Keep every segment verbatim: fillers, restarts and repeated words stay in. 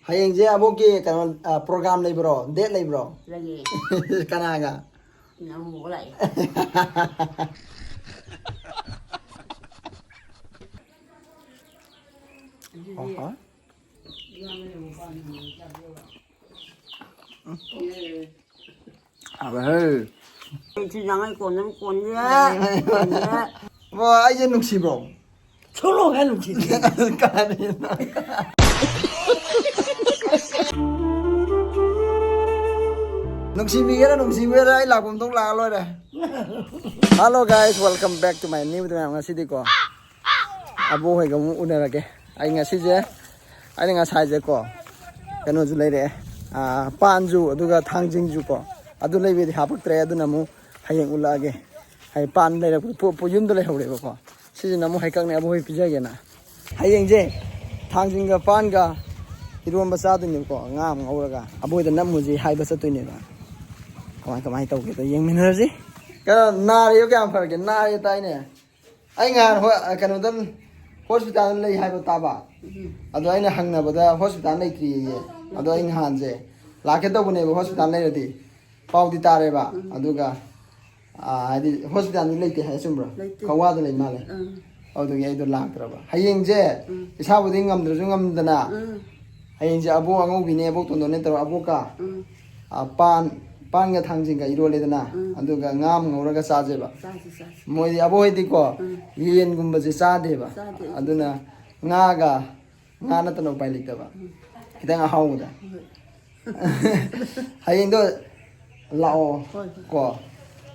ꯍꯌꯦꯡꯁꯦ ꯑꯕꯣꯛꯀꯤ ꯀꯩꯅꯣ, ꯄ꯭ꯔꯣꯒ꯭ꯔꯥꯝ ꯂꯩꯕ꯭ꯔꯣ? ꯗꯦꯠ ꯂꯩꯕ꯭ꯔꯣ? ꯂꯩꯌꯦ꯫ ꯀꯅꯥꯒ? ꯅꯪ ꯑꯃꯨꯛ ꯂꯥꯛꯑꯦ꯫ ꯑꯗꯨꯗꯤ ꯑꯍꯥ꯫ ꯏꯌꯥꯝꯕꯅ ꯑꯃꯨꯛ ꯄꯥꯟ ꯍꯪꯉꯒ ꯆꯥꯕꯤꯔꯣ꯫ ꯍꯥꯎꯋꯦꯍꯦ꯫ ꯁꯤ ꯅꯪ ꯑꯩ ꯀꯣꯟꯅ ꯑꯃꯨꯛ ꯀꯣꯟꯁꯦ꯫ ꯀꯣꯟꯁꯦ꯫ ꯕꯣ, ꯑꯩꯁꯦ ꯅꯨꯡꯁꯤꯕ꯭ꯔꯣ? ꯁꯣꯂꯣ ꯍꯦ ꯅꯨꯡꯁꯤꯕꯤ꯫ ꯀꯔꯤꯅꯣ? ꯅꯨꯡꯁꯤꯕꯤꯒꯦꯔꯥ ꯅꯨꯡꯁꯤꯕꯤꯒꯦꯔꯥ ꯑꯩ ꯂꯥꯛꯐꯝ ꯊꯣꯛ ꯂꯥꯛꯑ ꯂꯣꯏꯔꯦ꯫ Hello guys, welcome back to my new video. ꯉꯁꯤꯗꯤꯀꯣ ꯑꯕꯣꯛ ꯍꯣꯏꯒ ꯑꯃꯨꯛ ꯎꯅꯔꯒꯦ꯫ ꯑꯩ ꯉꯁꯤꯁꯦ, ꯑꯩꯅ ꯉꯁꯥꯏꯁꯦꯀꯣ, ꯀꯩꯅꯣꯁꯨ ꯂꯩꯔꯛꯑꯦ, ꯑꯥ, ꯄꯥꯟꯁꯨ, ꯑꯗꯨꯒ ꯊꯥꯡꯖꯤꯡꯁꯨꯀꯣ꯫ ꯑꯗꯨ ꯂꯩꯕꯗꯤ ꯍꯥꯄꯛꯇ꯭ꯔꯦ, ꯑꯗꯨꯅ ꯑꯃꯨꯛ ꯍꯌꯦꯡ ꯎꯠꯂꯛꯑꯒꯦ꯫ ꯍꯥꯏ, ꯄꯥꯟ ꯂꯩꯔꯛꯄ, ꯄꯣ-, ꯄꯣ-, ꯌꯨꯝꯗ ꯂꯩꯍꯧꯔꯦꯕꯀꯣ꯫ ꯁꯤꯁꯤꯅ ꯑꯃꯨꯛ ꯍꯩꯀꯛꯅꯦ, ꯑꯕꯣꯛ ꯍꯣꯏ ꯄꯤꯖꯒꯦꯅ꯫ ꯍꯌꯦꯡꯁꯦ ꯊꯥꯡꯖꯤꯡꯒ ꯄꯥꯟꯒ ꯏꯔꯣꯟꯕ ꯆꯥꯗꯣꯏꯅꯦꯕꯀꯣ, ꯉꯥ ꯑꯃ ꯉꯧꯔꯒ꯫ ꯑꯕꯣꯏꯗ ꯅꯝꯃꯨꯁꯤ ꯍꯥꯏꯕ ꯆꯠꯇꯣꯏꯅꯦꯕ꯫ ꯀꯃꯥꯏ, ꯀꯃꯥꯏꯅ ꯇꯧꯒꯦꯗꯣ ꯌꯦꯡꯃꯤꯟꯅꯔꯁꯤ꯫ ꯀꯩꯅꯣ, ꯅꯥꯔꯤꯕ ꯀꯌꯥꯝ ꯐꯔꯒꯦ? ꯅꯥꯔꯦ ꯇꯥꯏꯅꯦ꯫ ꯑꯩ ꯉꯍꯥꯟ ꯍꯣ-, ꯀꯩꯅꯣꯗ, ꯍꯣꯁꯄꯤꯇꯥꯜꯗ ꯂꯩ ꯍꯥꯏꯕ ꯇꯥꯕ꯫ ꯎꯝ꯫ ꯑꯗꯣ ꯑꯩꯅ ꯍꯪꯅꯕꯗ ꯍꯣꯁꯄꯤꯇꯥꯜ ꯂꯩꯇ꯭ꯔꯤꯌꯦ꯫ ꯑꯗꯣ ꯑꯩ ꯅꯍꯥꯟꯁꯦ ꯂꯥꯛꯀꯦ ꯇꯧꯕꯅꯦꯕ, ꯍꯣꯁꯄꯤꯇꯥꯜ ꯂꯩꯔꯗꯤ꯫ ꯄꯥꯎꯗꯤ ꯇꯥꯔꯦꯕ꯫ ꯎꯝ꯫ ꯑꯗꯨꯒ, ꯑꯥ, ꯍꯥꯏꯗꯤ ꯍꯣꯁꯄꯤꯇꯥꯜꯗꯤ ꯂꯩꯇꯦ ꯍꯥꯏ, ꯆꯨꯝꯕ꯭ꯔꯣ? ꯂꯩꯇꯦ꯫ ꯀꯋꯥꯗ ꯂꯩ ꯃꯥꯜꯂꯦ꯫ ꯎꯝ꯫ ꯑꯗꯨꯗꯨꯒꯤ ꯑꯩꯗꯣ ꯂꯥꯛꯇ꯭ꯔꯕ꯫ ꯍꯌꯦꯡꯁꯦ ꯎꯝ꯫ ꯏꯁꯥꯕꯨꯗꯤ ꯉꯝꯗ꯭ꯔꯁꯨ ꯉꯝꯗꯅ, ꯎꯝ꯫ ꯍꯌꯦꯡꯁꯦ ꯑꯕꯣꯛ ꯑꯉꯧꯕꯤꯅꯦ, ꯑꯕꯣꯛ ꯇꯣꯟꯗꯣꯟꯅꯦ ꯇꯧꯔꯒ ꯑꯕꯣꯛꯀ, ꯎꯝ꯫ ꯑꯥ, ꯄꯥꯟ, ꯄꯥꯟꯒ ꯊꯥꯡꯖꯤꯡꯒ ꯏꯔꯣꯜꯂꯦꯗꯅ, ꯎꯝ꯫ ꯑꯗꯨꯒ ꯉꯥ ꯑꯃ ꯉꯧꯔꯒ ꯆꯥꯁꯦꯕ꯫ ꯆꯥꯁꯤ, ꯆꯥꯁꯤ꯫ ꯃꯣꯏꯗꯤ, ꯑꯕꯣꯛ ꯍꯣꯏꯗꯤꯀꯣ, ꯎꯝ꯫ ꯌꯦꯟꯒꯨꯝꯕꯁꯦ ꯆꯥꯗꯦꯕ꯫ ꯆꯥꯗꯦ꯫ ꯑꯗꯨꯅ ꯉꯥꯒ, ꯉꯥ ꯅꯠꯇꯅ ꯎꯄꯥꯏ ꯂꯩꯇꯕ꯫ ꯎꯝ꯫ ꯈꯤꯇꯪ ꯑꯍꯥꯎꯕꯗ꯫ ꯍꯣꯏ꯫ ꯍꯌꯦꯡꯗꯣ ꯂꯥꯛꯑꯣ꯫ ꯍꯣꯏ, ꯍꯣꯏ꯫ ꯀꯣ꯫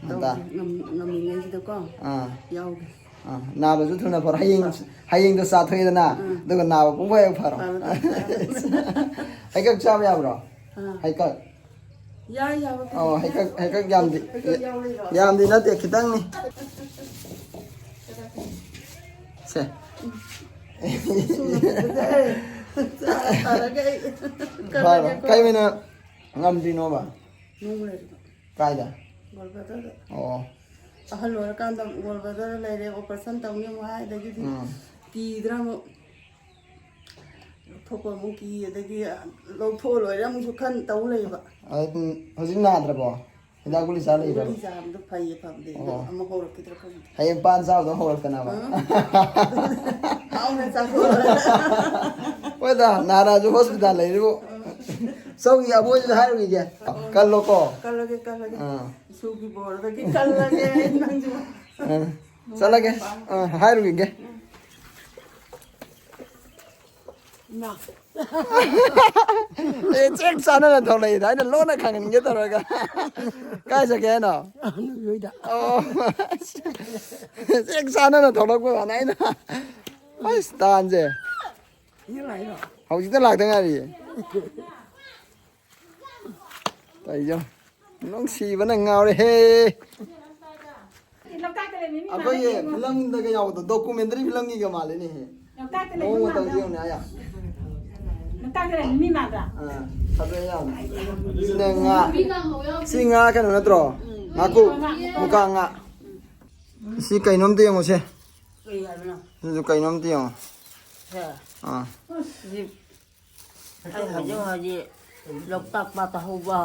ꯉꯟꯇꯥ꯫ ꯇꯧꯁꯤ, ꯉꯝ-, ꯉꯝꯃꯤꯉꯩꯁꯤꯗꯀꯣ꯫ ꯑꯥ꯫ ꯌꯥꯎꯒꯦ꯫ ꯑꯥ, ꯅꯥꯕꯁꯨ ꯊꯨꯅ ꯐꯔꯣ꯫ ꯍꯌꯦꯡ, ꯍꯣꯏ꯫ ꯍꯌꯦꯡꯗꯣ ꯆꯥꯊꯣꯛꯑꯦꯗꯅ, ꯎꯝ꯫ ꯑꯗꯨꯒ ꯅꯥꯕ ꯄꯨꯡꯐ ꯍꯦꯛ ꯐꯔꯣ꯫ ꯐꯔꯣ, ꯐꯔꯣ꯫ ꯍꯩꯀꯛ ꯆꯥꯕ ꯌꯥꯕ꯭ꯔꯣ? ꯑꯥ꯫ ꯍꯩꯀꯛ꯫ ꯌꯥꯏ, ꯌꯥꯕ ꯑꯣ, ꯍꯩꯀꯛ, ꯍꯩꯀꯛ ꯌꯥꯝꯗꯤ, ꯍꯩꯀꯛ ꯌꯥꯎꯔꯤꯔꯣ? ꯌꯥꯝꯗꯤ ꯅꯠꯇꯦ, ꯈꯤꯇꯪꯅꯤ꯫ ꯁꯦ꯫ ꯁꯨꯅ ꯐꯖꯗꯦ꯫ ꯆꯥꯔ ꯐꯔꯒ ꯑꯩ ꯐꯔꯣ꯫ ꯀꯜꯂꯒꯦꯀꯣ꯫ ꯀꯩ ꯑꯣꯏꯅ ꯉꯝꯗ꯭ꯔꯤꯅꯣꯕ? ꯅꯣꯡ ꯂꯩꯔꯤꯕ꯫ ꯀꯥꯏꯗ? ꯒꯣꯜꯕ꯭ꯂꯦꯗꯔꯗ꯫ ꯑꯣ꯫ ꯑꯍꯜ ꯑꯣꯏꯔꯀꯥꯟꯗ ꯒꯣꯜꯕ꯭ꯂꯦꯗꯔꯗ ꯂꯩꯔꯦ, ꯑꯣꯄꯔꯦꯁꯟ ꯇꯧꯅꯤ ꯑꯃꯨꯛ ꯍꯥꯏ, ꯑꯗꯒꯤꯗꯤ ꯎꯝ꯫ ꯀꯤꯗ꯭ꯔꯥ ꯑꯃꯨꯛ꯫ ꯊꯣꯛꯄ ꯑꯃꯨꯛ ꯀꯤ, ꯑꯗꯒꯤ ꯂꯧꯊꯣꯛꯑ ꯂꯣꯏꯔꯦ ꯑꯃꯨꯛꯁꯨ ꯈꯟ ꯇꯧ ꯂꯩꯕ꯫ ꯑꯗꯨꯝ ꯍꯧꯖꯤꯛ ꯅꯥꯗ꯭ꯔꯕꯣ? ꯍꯤꯗꯥꯛ ꯒꯨꯂꯤ ꯆꯥ ꯂꯩꯕ꯭ꯔꯕ? ꯒꯨꯂꯤ ꯆꯥꯕꯗꯣ ꯐꯩꯌꯦ, ꯐꯕꯗꯤ ꯑꯗꯣ ꯑꯣ꯫ ꯑꯃꯨꯛ ꯍꯧꯔꯛꯈꯤꯗ꯭ꯔꯥ ꯈꯪꯗꯦ꯫ ꯍꯌꯦꯡ ꯄꯥꯟ ꯆꯥꯕꯗꯣ ꯍꯧꯔꯛꯇꯅꯕ꯫ ꯍꯥꯎꯅ ꯆꯥꯊꯣꯛꯑꯒ꯫ ꯍꯣꯏꯗ, ꯅꯥꯔꯛꯑꯁꯨ ꯍꯣꯁꯄꯤꯇꯥꯜ ꯂꯩꯔꯤꯕꯨ꯫ ꯆꯧꯒꯤ ꯑꯕꯣꯏꯗꯨꯗ ꯍꯥꯏꯔꯨꯈꯤꯒꯦ꯫ ꯀꯜꯂꯣꯀꯣ꯫ ꯀꯜꯂꯒꯦ, ꯀꯜꯂꯒꯦ꯫ ꯑꯥ꯫ ꯏꯁꯣꯔꯒꯤ ꯕꯣꯔꯗꯒꯤ ꯀꯜꯂꯒꯦ ꯑꯩ ꯅꯪꯁꯨ꯫ ꯑꯥ꯫ ꯆꯠꯂꯒꯦ꯫ ꯑꯥ, ꯍꯥꯏꯔꯨꯈꯤꯒꯦ꯫ ꯏꯃꯥ꯫ ꯑꯦ, ꯆꯦꯛ ꯆꯥꯟꯅꯅ ꯊꯣꯛꯂꯛꯏꯗ, ꯑꯩꯅ ꯂꯣꯟꯅ ꯈꯪꯍꯟꯒꯦ ꯇꯧꯔꯒ꯫ ꯀꯥꯏ ꯆꯠꯀꯦ ꯍꯥꯏꯅꯣ? ꯑꯣ꯫ ꯆꯦꯛ ꯆꯥꯟꯅꯅ ꯊꯣꯛꯂꯛꯄ ꯋꯥꯅꯤ ꯑꯩꯅ꯫ ꯑꯁ, ꯇꯥꯟꯁꯦ꯫ ꯍꯧꯖꯤꯛꯇ ꯂꯥꯛꯇ ꯉꯥꯏꯔꯤꯌꯦ꯫ ꯇꯧꯔꯤꯁꯦ꯫ ꯅꯨꯡꯁꯤꯕꯅ ꯉꯥꯎꯔꯦꯍꯦ꯫ ꯂꯣꯛꯇꯥꯛꯇ ꯂꯩꯕ ꯃꯤ ꯑꯩꯈꯣꯏꯒꯤ ꯃꯥꯟꯅꯗꯦ꯫ ꯐꯤꯂꯝꯗꯒ ꯌꯥꯎꯕꯗꯣ, ꯗꯣꯀꯨꯃꯦꯟꯇꯔꯤ ꯐꯤꯂꯝꯒꯤꯒ ꯃꯥꯜꯂꯦꯅꯦꯍꯦ꯫ ꯂꯣꯛꯇꯥꯛꯇ ꯂꯩꯕ ꯃꯑꯣꯡ ꯃꯤ ꯃꯇꯧꯁꯦ ꯃꯥꯟꯅꯗꯦ꯫ ꯌꯦꯡꯉꯨꯅꯦ, ꯑꯌꯥ꯫ ꯂꯣꯛꯇꯥꯛꯇ ꯂꯩꯕ ꯃꯤ ꯃꯥꯟꯗ꯭ꯔꯥ? ꯑꯥ, ꯐꯖꯩ ꯌꯥꯝ꯫ ꯁꯤꯅ ꯉꯥ꯫ ꯁꯤ ꯉꯥ ꯀꯩꯅꯣ ꯅꯠꯇ꯭ꯔꯣ? ꯉꯥꯀꯨꯞ꯫ ꯃꯨꯀꯥ ꯉꯥ꯫ ꯁꯤ ꯀꯩꯅꯣꯝꯇ ꯌꯦꯡꯉꯨꯁꯦ꯫ ꯀꯩ ꯍꯥꯏꯕꯅꯣ? ꯁꯤꯁꯨ ꯀꯩꯅꯣꯝꯇ ꯌꯦꯡꯉꯣ꯫ ꯁꯦ꯫ ꯑꯥ꯫ ꯑꯩ ꯍꯧꯖꯤꯛ ꯍꯧꯖꯤꯛ ꯂꯣꯛꯇꯥꯛ ꯄꯥꯠꯇ ꯍꯧꯕ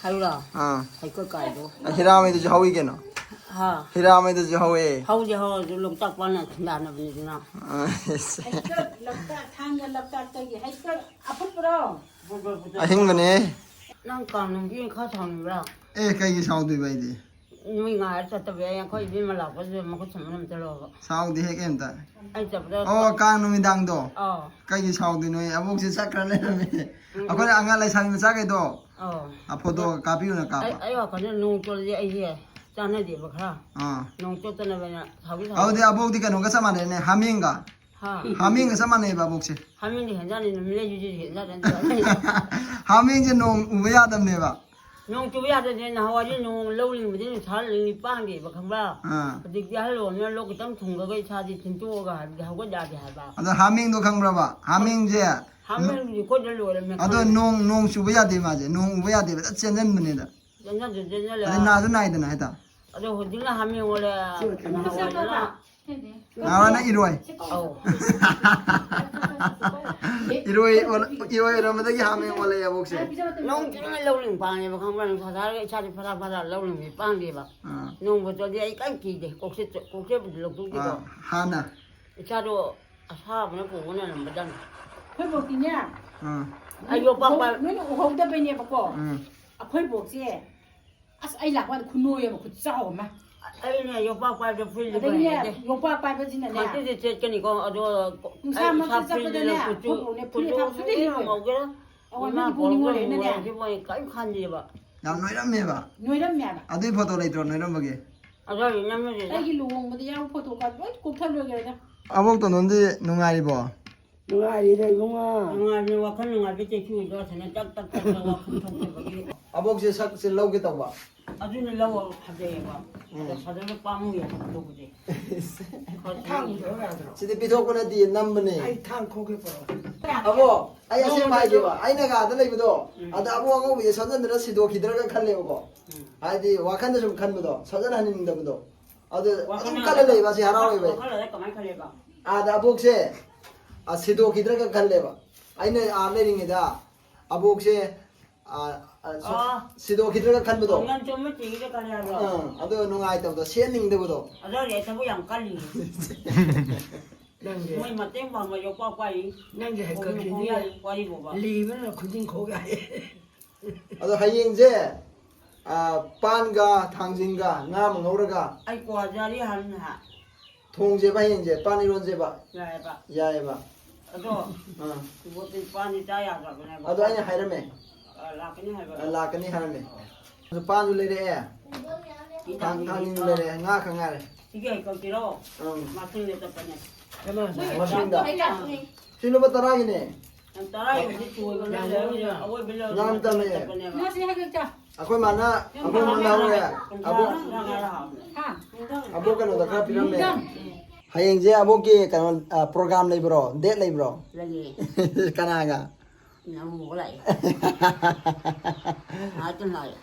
ꯍꯥꯏꯕ꯭ꯔꯥ? ꯑꯥ꯫ ꯍꯩꯀ꯭ꯔꯛ ꯀꯥꯏꯗꯣ꯫ ꯍꯤꯔꯥꯃꯩꯗꯁꯨ ꯍꯧꯋꯤ ꯀꯩꯅꯣ꯫ ꯍꯥ꯫ ꯍꯤꯔꯥꯃꯩꯗꯁꯨ ꯍꯧꯋꯦ꯫ ꯍꯧꯗꯤ ꯍꯧꯔꯁꯨ ꯂꯣꯛꯇꯥꯛ ꯄꯥꯠꯅ ꯈꯨꯟꯗꯥꯅꯕꯅꯤꯗꯅ꯫ ꯑꯥ, ꯍꯩꯀ꯭ꯔꯛ ꯂꯣꯛꯇꯥꯛ, ꯊꯥꯡꯒ ꯂꯣꯛꯇꯥꯛꯇꯒꯤ ꯍꯩꯀ꯭ꯔꯛ ꯑꯐꯨꯠꯄ꯭ꯔꯣ? ꯑꯍꯤꯡꯕꯅꯦ꯫ ꯅꯪ ꯀꯥꯡ ꯅꯨꯃꯤꯠꯀꯤ ꯈꯔ ꯁꯥꯎꯅꯤꯡꯕ꯭ꯔꯥ? ꯑꯦ, ꯀꯩꯒꯤ ꯁꯥꯎꯗꯣꯏꯕ ꯑꯩꯗꯤ? ꯅꯣꯏ ꯉꯥꯏꯔ ꯆꯠꯇꯕ ꯌꯥꯏ, ꯑꯩꯈꯣꯏ ꯏꯕꯦꯝꯃ ꯂꯥꯛꯄꯗꯨꯗ ꯃꯈꯨꯠ ꯁꯝꯕꯅ ꯑꯝꯇ ꯂꯧꯕ꯫ ꯁꯥꯎꯗꯦꯍꯦ ꯀꯩꯝꯇ꯫ ꯑꯩ ꯆꯠꯄꯗ ꯑꯣ, ꯀꯥꯡ ꯅꯨꯃꯤꯗꯥꯡꯗꯣ? ꯑꯥꯎ꯫ ꯀꯩꯒꯤ ꯁꯥꯎꯗꯣꯏꯅꯣ? ꯑꯕꯣꯛꯁꯦ ꯆꯠꯈ꯭ꯔ ꯂꯩꯔꯝꯃꯦ꯫ ꯑꯩꯈꯣꯏꯅ ꯑꯉꯥꯡ ꯂꯩꯁꯥꯕꯤ ꯃꯆꯥꯈꯩꯗꯣ ꯑꯥꯎ꯫ ꯐꯣꯇꯣ ꯀꯥꯞꯄꯤꯌꯨꯅ ꯑꯩ ꯀꯥꯞꯄ꯫ ꯑꯩ ꯋꯥꯈꯜꯗ ꯅꯣꯡ ꯆꯣꯠꯂꯗꯤ ꯑꯩꯁꯦ ꯆꯥꯟꯅꯗꯦꯕ ꯈꯔ꯫ ꯑꯥ꯫ ꯅꯣꯡ ꯆꯣꯠꯇꯅꯕꯅ ꯁꯥꯎꯗꯤ ꯁꯥꯎ꯫ ꯑꯗꯨꯗꯤ ꯑꯕꯣꯛꯇꯤ ꯀꯩꯅꯣꯒ ꯆꯞ ꯃꯥꯟꯅꯩꯅꯦ, ꯍꯥꯃꯦꯡꯒ꯫ ꯍꯥ꯫ ꯍꯥꯃꯦꯡꯒ ꯆꯞ ꯃꯥꯟꯅꯩꯕ ꯑꯕꯣꯛꯁꯦ꯫ ꯍꯥꯃꯦꯡꯗꯤ ꯍꯦꯟꯖꯥꯡꯅꯤ, ꯅꯨꯃꯤꯠꯂꯩꯁꯤꯗꯤ ꯍꯦꯟꯖꯥꯡꯅꯤ꯫ ꯍꯥꯃꯦꯡꯁꯦ ꯅꯣꯡ ꯎꯕ ꯌꯥꯗꯕꯅꯦꯕ꯫ ꯅꯣꯡ ꯆꯨꯕ ꯌꯥꯗ꯭ꯔꯗꯤ ꯅꯍꯥꯟꯋꯥꯏꯗꯤ ꯅꯣꯡ ꯂꯧ ꯂꯤꯡꯕꯗꯤ ꯅꯨꯡꯁꯥ ꯂꯤꯡ ꯄꯥꯟꯗꯦꯕ, ꯈꯪꯕ꯭ꯔꯥ? ꯑꯥ꯫ ꯍꯧꯖꯤꯛꯇꯤ ꯑꯍꯜ ꯑꯣꯏꯔꯕꯅꯤꯅ ꯂꯣꯛ ꯈꯤꯇꯪ ꯊꯨꯡꯕꯒ ꯏꯁꯥꯗꯤ ꯊꯤꯟꯇꯣꯛꯑꯒ ꯍꯥꯏꯕꯗꯤ ꯍꯧꯒꯠ ꯌꯥꯗꯦ ꯍꯥꯏꯕ꯫ ꯑꯗꯣ ꯍꯥꯃꯦꯡꯗꯣ ꯈꯪꯕ꯭ꯔꯕ? ꯍꯥꯃꯦꯡꯁꯦ ꯍꯥꯃꯦꯡꯗꯨꯗꯤ ꯑꯩꯈꯣꯏꯗ ꯂꯣꯏꯔꯝꯃꯦ ꯑꯗꯣ ꯈꯪꯉꯦ꯫ ꯅꯣꯡ, ꯅꯣꯡ ꯆꯨꯕ ꯌꯥꯗꯦ ꯃꯥꯁꯦ꯫ ꯅꯣꯡ ꯎꯕ ꯌꯥꯗꯦꯕ꯫ ꯐꯖ ꯆꯦꯟꯖꯟꯕꯅꯦꯗ꯫ ꯆꯦꯟꯖꯟꯁꯨ ꯆꯦꯟꯖꯜꯂꯦ꯫ ꯑꯗꯩ ꯅꯥꯁꯨ ꯅꯥꯏꯗꯅ ꯍꯥꯏꯇꯥꯔꯦ꯫ ꯑꯗꯣ ꯍꯧꯖꯤꯛꯅ ꯍꯥꯃꯦꯡ ꯑꯣꯜꯂꯦ꯫ ꯅꯍꯥꯟꯋꯥꯏꯗꯅ ꯅꯥꯕ ꯅꯪ ꯏꯔꯣꯏ꯫ ꯑꯧ꯫ ꯏꯔꯣꯏ ꯑꯣꯜ-, ꯏꯔꯣꯏ ꯑꯣꯏꯔꯝꯕꯗꯒꯤ ꯍꯥꯃꯦꯡ ꯑꯣꯜꯂꯛꯑꯦ ꯑꯕꯣꯛꯁꯦ꯫ ꯅꯣꯡ ꯆꯨꯔꯒ ꯂꯧ ꯂꯤꯡ ꯄꯥꯡꯉꯦꯕ ꯈꯪꯕ꯭ꯔꯥ? ꯅꯨꯡꯁꯥ ꯁꯥꯔꯒ ꯏꯁꯥꯁꯦ ꯐꯔꯥ ꯐꯔꯥ ꯂꯧ ꯂꯤꯡꯕꯁꯦ ꯄꯥꯡꯗꯦꯕ꯫ ꯑꯥ꯫ ꯅꯣꯡꯕꯨ ꯆꯨꯔꯗꯤ ꯑꯩ ꯀꯟꯅ ꯀꯤꯗꯦ꯫ ꯀꯣꯛꯆꯦꯠ-, ꯀꯣꯛꯆꯦꯠꯄꯨꯗꯤ ꯂꯧꯊꯣꯛꯇꯦꯀꯣ꯫ ꯑꯥ, ꯍꯥꯟꯅ? ꯏꯁꯥꯗꯣ ꯑꯁꯥꯕꯅ ꯄꯨꯕꯅ ꯅꯝꯕꯗꯪ꯫ ꯑꯩꯈꯣꯏ ꯕꯣꯛꯇꯤꯅꯦ꯫ ꯑꯥ꯫ ꯑꯩ ꯌꯣꯄꯥꯛ ꯎꯍꯧ-, ꯄꯥꯏ- ꯅꯣꯏꯅ ꯎꯍꯧꯗꯕꯩꯅꯦꯕꯀꯣ꯫ ꯎꯝ꯫ ꯑꯩꯈꯣꯏ ꯕꯣꯛꯁꯦ ꯑꯁ, ꯑꯩ ꯂꯥꯛꯄ ꯀꯥꯟꯗ ꯈꯨꯅꯣꯏ ꯑꯃ, ꯈꯨꯠꯆꯥꯎ ꯑꯃ꯫ ꯑꯩꯅ ꯌꯣꯄꯥꯛ ꯄꯥꯏꯕꯗ ꯐꯨꯔꯤꯠ ꯂꯤꯠꯄ ꯑꯗꯒꯤꯅꯦ, ꯍꯩꯅꯗꯦ꯫ ꯌꯣꯄꯥꯛ ꯄꯥꯏꯕꯁꯤꯅꯅꯦ꯫ ꯈꯪꯆꯦꯠꯇꯤ ꯆꯦꯠꯀꯅꯤꯀꯣ, ꯑꯗꯣ ꯅꯨꯡꯁꯥ ꯑꯩ ꯏꯁꯥ ꯃꯔꯛꯇ ꯐꯨꯔꯤꯠ ꯆꯠꯄꯗꯅꯦ, ꯂꯤꯠꯂ ꯀꯨꯆꯨ, ꯑꯩꯈꯣꯏ ꯕꯣꯛꯅꯦ ꯐꯨꯔꯤꯠ ꯀꯨꯆꯨ ꯑꯊꯥꯕ ꯁꯨꯡꯂꯤꯠ ꯂꯤꯠꯂꯣꯏ꯫ ꯉꯧꯒꯦꯔꯥ, ꯑꯋꯥ, ꯏꯃꯥ ꯅꯪꯗꯤ ꯕꯣꯛ ꯄꯣꯛꯅꯤꯡꯉꯣꯏ ꯂꯩꯅꯅꯦ꯫ ꯉꯧꯔꯗꯤ ꯃꯣꯏ ꯀꯔꯤꯝ ꯈꯟꯗꯦꯕ꯫ ꯌꯥꯝ ꯅꯣꯏꯔꯝꯃꯦꯕ꯫ ꯅꯣꯏꯔꯝꯃꯦꯕ꯫ ꯑꯗꯨꯏ ꯐꯣꯇꯣ ꯂꯩꯇ꯭ꯔꯣ ꯅꯣꯏꯔꯝꯕꯒꯤ? ꯑꯗꯨꯋꯥꯏꯗ ꯅꯝꯃꯁꯤꯗ꯫ ꯑꯩꯒꯤ ꯂꯨꯍꯣꯡꯕꯗ ꯌꯥꯎꯕ ꯐꯣꯇꯣ ꯀꯥꯔꯠ ꯂꯣꯏ ꯀꯣꯛꯊꯠ ꯂꯣꯏꯈ꯭ꯔꯦꯗ꯫ ꯑꯕꯣꯛ ꯇꯣꯟꯗꯣꯟꯗꯤ ꯅꯨꯡꯉꯥꯏꯔꯤꯕꯣ? ꯅꯨꯡꯉꯥꯏꯔꯤꯗ ꯏꯕꯨꯡꯉꯣ꯫ ꯅꯨꯡꯉꯥꯏꯕꯅꯦ, ꯋꯥꯈꯜ ꯅꯨꯡꯉꯥꯏꯕ ꯆꯩꯁꯨ ꯑꯣꯏꯗꯣ, ꯑꯁꯤꯅ ꯇꯛ ꯇꯛ ꯇꯛ ꯇꯛ ꯋꯥꯈꯜ ꯊꯣꯛꯇꯕꯒꯤ꯫ ꯑꯕꯣꯛꯁꯦ ꯁꯛꯁꯦ ꯂꯧꯒꯦ ꯇꯧꯕ꯫ ꯑꯗꯨꯅ ꯂꯧ ꯐꯖꯩꯌꯦꯕ꯫ ꯎꯝ꯫ ꯑꯗꯣ ꯐꯖꯅ ꯄꯥꯝꯃꯨꯏꯌꯦ ꯐꯣꯇꯣꯕꯨꯗꯤ꯫ ꯊꯥꯡ ꯄꯨꯊꯣꯛꯑ ꯌꯥꯗ꯭ꯔꯣ? ꯁꯤꯗꯤ ꯄꯤꯊꯣꯛꯄ ꯅꯠꯇꯦ, ꯅꯝꯕꯅꯦ꯫ ꯑꯩ ꯊꯥꯡ ꯈꯣꯛꯀꯦ ꯄꯨꯔꯛꯑꯣ꯫ ꯑꯕꯣꯛ, ꯑꯩ ꯑꯁꯦꯡꯕ ꯍꯥꯏꯒꯦꯕ, ꯑꯩꯅꯒ ꯑꯥꯗ ꯂꯩꯕꯗꯣ, ꯎꯝ꯫ ꯑꯗ ꯑꯕꯣꯛ ꯑꯉꯧꯕꯁꯦ ꯁꯝꯖꯟꯗꯅ ꯁꯤꯗꯣꯛꯈꯤꯗ꯭ꯔꯒ ꯈꯜꯂꯦꯕꯀꯣ꯫ ꯎꯝ꯫ ꯍꯥꯏꯗꯤ ꯋꯥꯈꯜꯗ ꯁꯨꯝ ꯈꯟꯕꯗꯣ, ꯁꯝꯖꯟꯍꯟꯅꯤꯡꯗꯕꯗꯣ꯫ ꯑꯗꯨ ꯋꯥꯈꯜ ꯑꯗꯨꯝ ꯈꯜꯂ ꯂꯩꯕ ꯑꯁꯤ ꯍꯔꯥꯎꯋꯦꯕ ꯑꯩ꯫ ꯋꯥꯈꯜ ꯑꯗ ꯀꯃꯥꯏꯅ ꯈꯜꯂꯦꯕ? ꯑꯥꯗ ꯑꯕꯣꯛꯁꯦ, ꯑ, ꯁꯤꯗꯣꯛꯈꯤꯗ꯭ꯔꯒ ꯈꯜꯂꯦꯕ꯫ ꯑꯩꯅ ꯑꯥ ꯂꯩꯔꯤꯉꯩꯗ ꯑꯕꯣꯛꯁꯦ, ꯑ, ꯑ, ꯁꯨ-, ꯑꯣ꯫ ꯁꯤꯗꯣꯛꯈꯤꯗ꯭ꯔꯒ ꯈꯟꯕꯗꯣ꯫ ꯉꯟ ꯆꯨꯝꯕ ꯊꯤꯒꯦ ꯈꯜꯂꯦ ꯍꯥꯏꯕ꯭ꯔꯣ? ꯑꯥ, ꯑꯗꯨ ꯅꯨꯡꯉꯥꯏꯇꯕꯗꯣ, ꯁꯦꯝꯅꯤꯡꯗꯕꯗꯣ꯫ ꯑꯗꯣ ꯍꯧꯖꯤꯛ ꯊꯕꯛ ꯌꯥꯝ ꯀꯜꯂꯤ꯫ ꯅꯪꯁꯦ ꯃꯣꯏ ꯃꯇꯦꯡ ꯄꯥꯡꯕ ꯌꯣꯄꯥꯛ ꯄꯥꯏꯔꯤ꯫ ꯅꯪꯁꯦ ꯍꯩꯀꯠ ꯈꯣꯡ-, ꯈꯣꯡꯌꯥꯔꯤ ꯄꯥꯏꯔꯤꯕꯣꯕ꯫ ꯂꯤꯕꯅ ꯈꯨꯗꯤꯡ ꯈꯣꯛ ꯌꯥꯏ꯫ ꯑꯗꯣ ꯍꯌꯦꯡꯁꯦ, ꯑ, ꯄꯥꯟꯒ ꯊꯥꯡꯖꯤꯡꯒ ꯉꯥ ꯑꯃ ꯉꯧꯔꯒ ꯑꯩ ꯀ꯭ꯋꯥ ꯖꯥꯔꯤ ꯍꯥꯟꯅ ꯊꯣꯡꯁꯦꯕ ꯍꯌꯦꯡꯁꯦ, ꯄꯥꯟ ꯏꯔꯣꯟꯁꯦꯕ꯫ ꯌꯥꯏꯌꯦꯕ꯫ ꯌꯥꯏꯌꯦꯕ꯫ ꯑꯗꯣ ꯑꯥ꯫ ꯏꯕꯣꯛꯇꯤ ꯄꯥꯟꯗꯤ ꯆꯥ ꯌꯥꯗ꯭ꯔꯕꯅꯦꯕ꯫ ꯑꯗꯣ ꯑꯩꯅ ꯍꯥꯏꯔꯝꯃꯦ꯫ ꯑ, ꯂꯥꯛꯀꯅꯤ ꯍꯥꯏꯕ꯫ ꯑ, ꯂꯥꯛꯀꯅꯤ ꯍꯥꯏꯔꯝꯃꯦ꯫ ꯑꯗꯣ ꯄꯥꯟꯁꯨ ꯂꯩꯔꯛꯑꯦ꯫ ꯊꯥꯡ-, ꯊꯥꯡꯖꯤꯡꯁꯨ ꯂꯩꯔꯛꯑꯦ꯫ ꯉꯥ ꯈꯛ ꯉꯥꯏꯔꯦ꯫ ꯁꯤꯒꯤ ꯍꯩꯀꯛꯁꯤꯔꯣ? ꯑꯪ꯫ ꯃꯁꯤꯡꯗ ꯆꯠꯄꯅꯦ꯫ ꯀꯅꯥ ꯆꯥꯏ? ꯃꯁꯤꯡꯗ꯫ ꯁꯤ ꯂꯨꯄꯥ ꯇꯔꯥꯒꯤꯅꯦ꯫ ꯌꯥꯝ ꯇꯔꯥ ꯌꯧꯗꯤ ꯆꯣꯏꯕꯅꯦ, ꯌꯥꯝ ꯂꯧꯔꯤꯅ ꯑꯋꯣꯏꯕ ꯂꯧꯔ ꯌꯥꯝ ꯇꯝꯃꯦ꯫ ꯆꯠꯄꯅꯦꯕ꯫ ꯉꯥꯁꯤ ꯍꯩꯀꯛ ꯆꯥ꯫ ꯑꯩꯈꯣꯏ ꯃꯥꯅ, ꯑꯩꯈꯣꯏ ꯃꯥꯅ ꯍꯧꯔꯦ꯫ ꯑꯕꯣꯛ, ꯍꯥ? ꯑꯕꯣꯛ ꯀꯩꯅꯣꯗ ꯈꯔ ꯄꯤꯔꯝꯃꯦ꯫ ꯅꯨꯡꯗꯥꯡ꯫ ꯍꯌꯦꯡꯁꯦ ꯑꯕꯣꯛꯀꯤ ꯀꯩꯅꯣ, ꯑ, program ꯂꯩꯕ꯭ꯔꯣ? Date ꯂꯩꯕ꯭ꯔꯣ? ꯂꯩꯌꯦ꯫ ꯀꯅꯥꯒ? ꯅꯪ ꯑꯃꯨꯛ ꯂꯥꯛꯑꯦ꯫ ꯉꯥꯏꯍꯥꯛꯇꯪ ꯂꯥꯛꯑꯦ꯫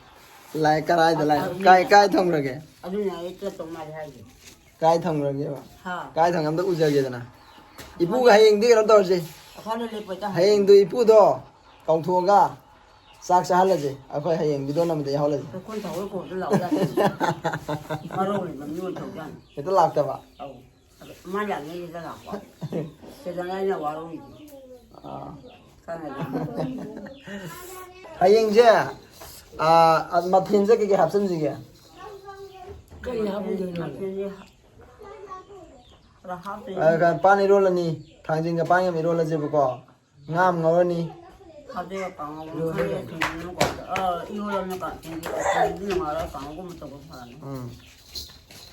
ꯂꯥꯛꯑꯦ, ꯀꯔꯥꯏꯗ ꯂꯥꯛꯑꯦ? ꯑꯗꯨꯅ ꯀꯥꯏ, ꯀꯥꯏ ꯊꯝꯈ꯭ꯔꯒꯦ? ꯑꯗꯨꯅ ꯑꯩ ꯆꯠꯇꯧ ꯃꯥꯜꯂꯦ ꯍꯥꯏꯁꯦ꯫ ꯀꯥꯏ ꯊꯝꯈ꯭ꯔꯒꯦꯕ? ꯍꯥ꯫ ꯀꯥꯏ ꯊꯝꯈ꯭ꯔꯦ? ꯑꯝꯇ ꯎꯖꯒꯦꯗꯅ꯫ ꯏꯄꯨꯒ ꯍꯌꯦꯡꯗꯤ ꯀꯩꯅꯣ ꯇꯧꯔꯁꯦ꯫ ꯑꯩꯈꯣꯏꯅ ꯂꯦꯞꯄꯣꯏꯗ꯫ ꯍꯌꯦꯡꯗꯣ ꯏꯄꯨꯗꯣ ꯀꯧꯊꯣꯛꯑꯒ ꯆꯥꯛ ꯆꯥꯍꯜꯂꯁꯦ꯫ ꯑꯩꯈꯣꯏ ꯍꯌꯦꯡ ꯚꯤꯗꯤꯑꯣ ꯅꯝꯕꯗ ꯌꯥꯎꯍꯜꯂꯁꯦ꯫ ꯑꯩꯈꯣꯏ ꯊꯑꯣꯏ ꯀꯧꯕꯗ ꯂꯥꯛꯑꯣ ꯌꯥꯗꯦ꯫ ꯃꯔꯧ ꯂꯩꯕ ꯃꯤ ꯑꯣꯏꯅ ꯇꯧꯖꯥꯠꯅꯤ꯫ ꯍꯦꯛꯇ ꯂꯥꯛꯇꯕ꯫ ꯑꯧ꯫ ꯑꯗ ꯃꯥ ꯂꯥꯛꯅꯤꯡꯉꯤꯗ ꯂꯥꯛꯄ꯫ ꯁꯤꯗꯅ ꯑꯩꯅ ꯋꯥꯔꯧꯔꯤꯁꯦ꯫ ꯑꯥ꯫ ꯈꯪꯉꯦꯗꯅ꯫ ꯍꯌꯦꯡꯁꯦ, ꯑꯥ, ꯃꯊꯦꯜꯁꯦ ꯀꯩꯀꯩ ꯍꯥꯞꯆꯤꯟꯁꯤꯒꯦ? ꯀꯔꯤ ꯍꯥꯞꯄꯨꯗꯣꯏꯅꯣ? ꯃꯊꯦꯜꯁꯦ ꯈꯔ ꯍꯥꯞꯇꯣꯏꯅꯤ꯫ ꯑꯥ, ꯄꯥꯟ ꯏꯔꯣꯜꯂꯅꯤ, ꯊꯥꯡꯖꯤꯡꯒ ꯄꯥꯟꯒ ꯑꯃ ꯏꯔꯣꯜꯂꯁꯦꯕꯀꯣ꯫ ꯉꯥ ꯑꯃ ꯉꯧꯔꯅꯤ꯫ ꯍꯥꯞꯇꯣꯏꯕ ꯀꯥꯡꯉꯧ ꯑꯃ ꯈꯜꯂꯦ, ꯁꯤꯡꯖꯨ ꯑꯃ ꯀꯣꯠꯂꯦ꯫ ꯑꯥ, ꯏꯔꯣꯜꯂꯅꯤ ꯀꯥꯡ-, ꯁꯤꯡꯖꯨ, ꯁꯤꯡꯖꯨꯗꯤ ꯅꯨꯡꯉꯥꯏꯔꯣꯏ, ꯀꯥꯡꯉꯧꯒꯨꯝꯕ ꯇꯧꯕ ꯐꯔꯅꯤ꯫ ꯎꯝ꯫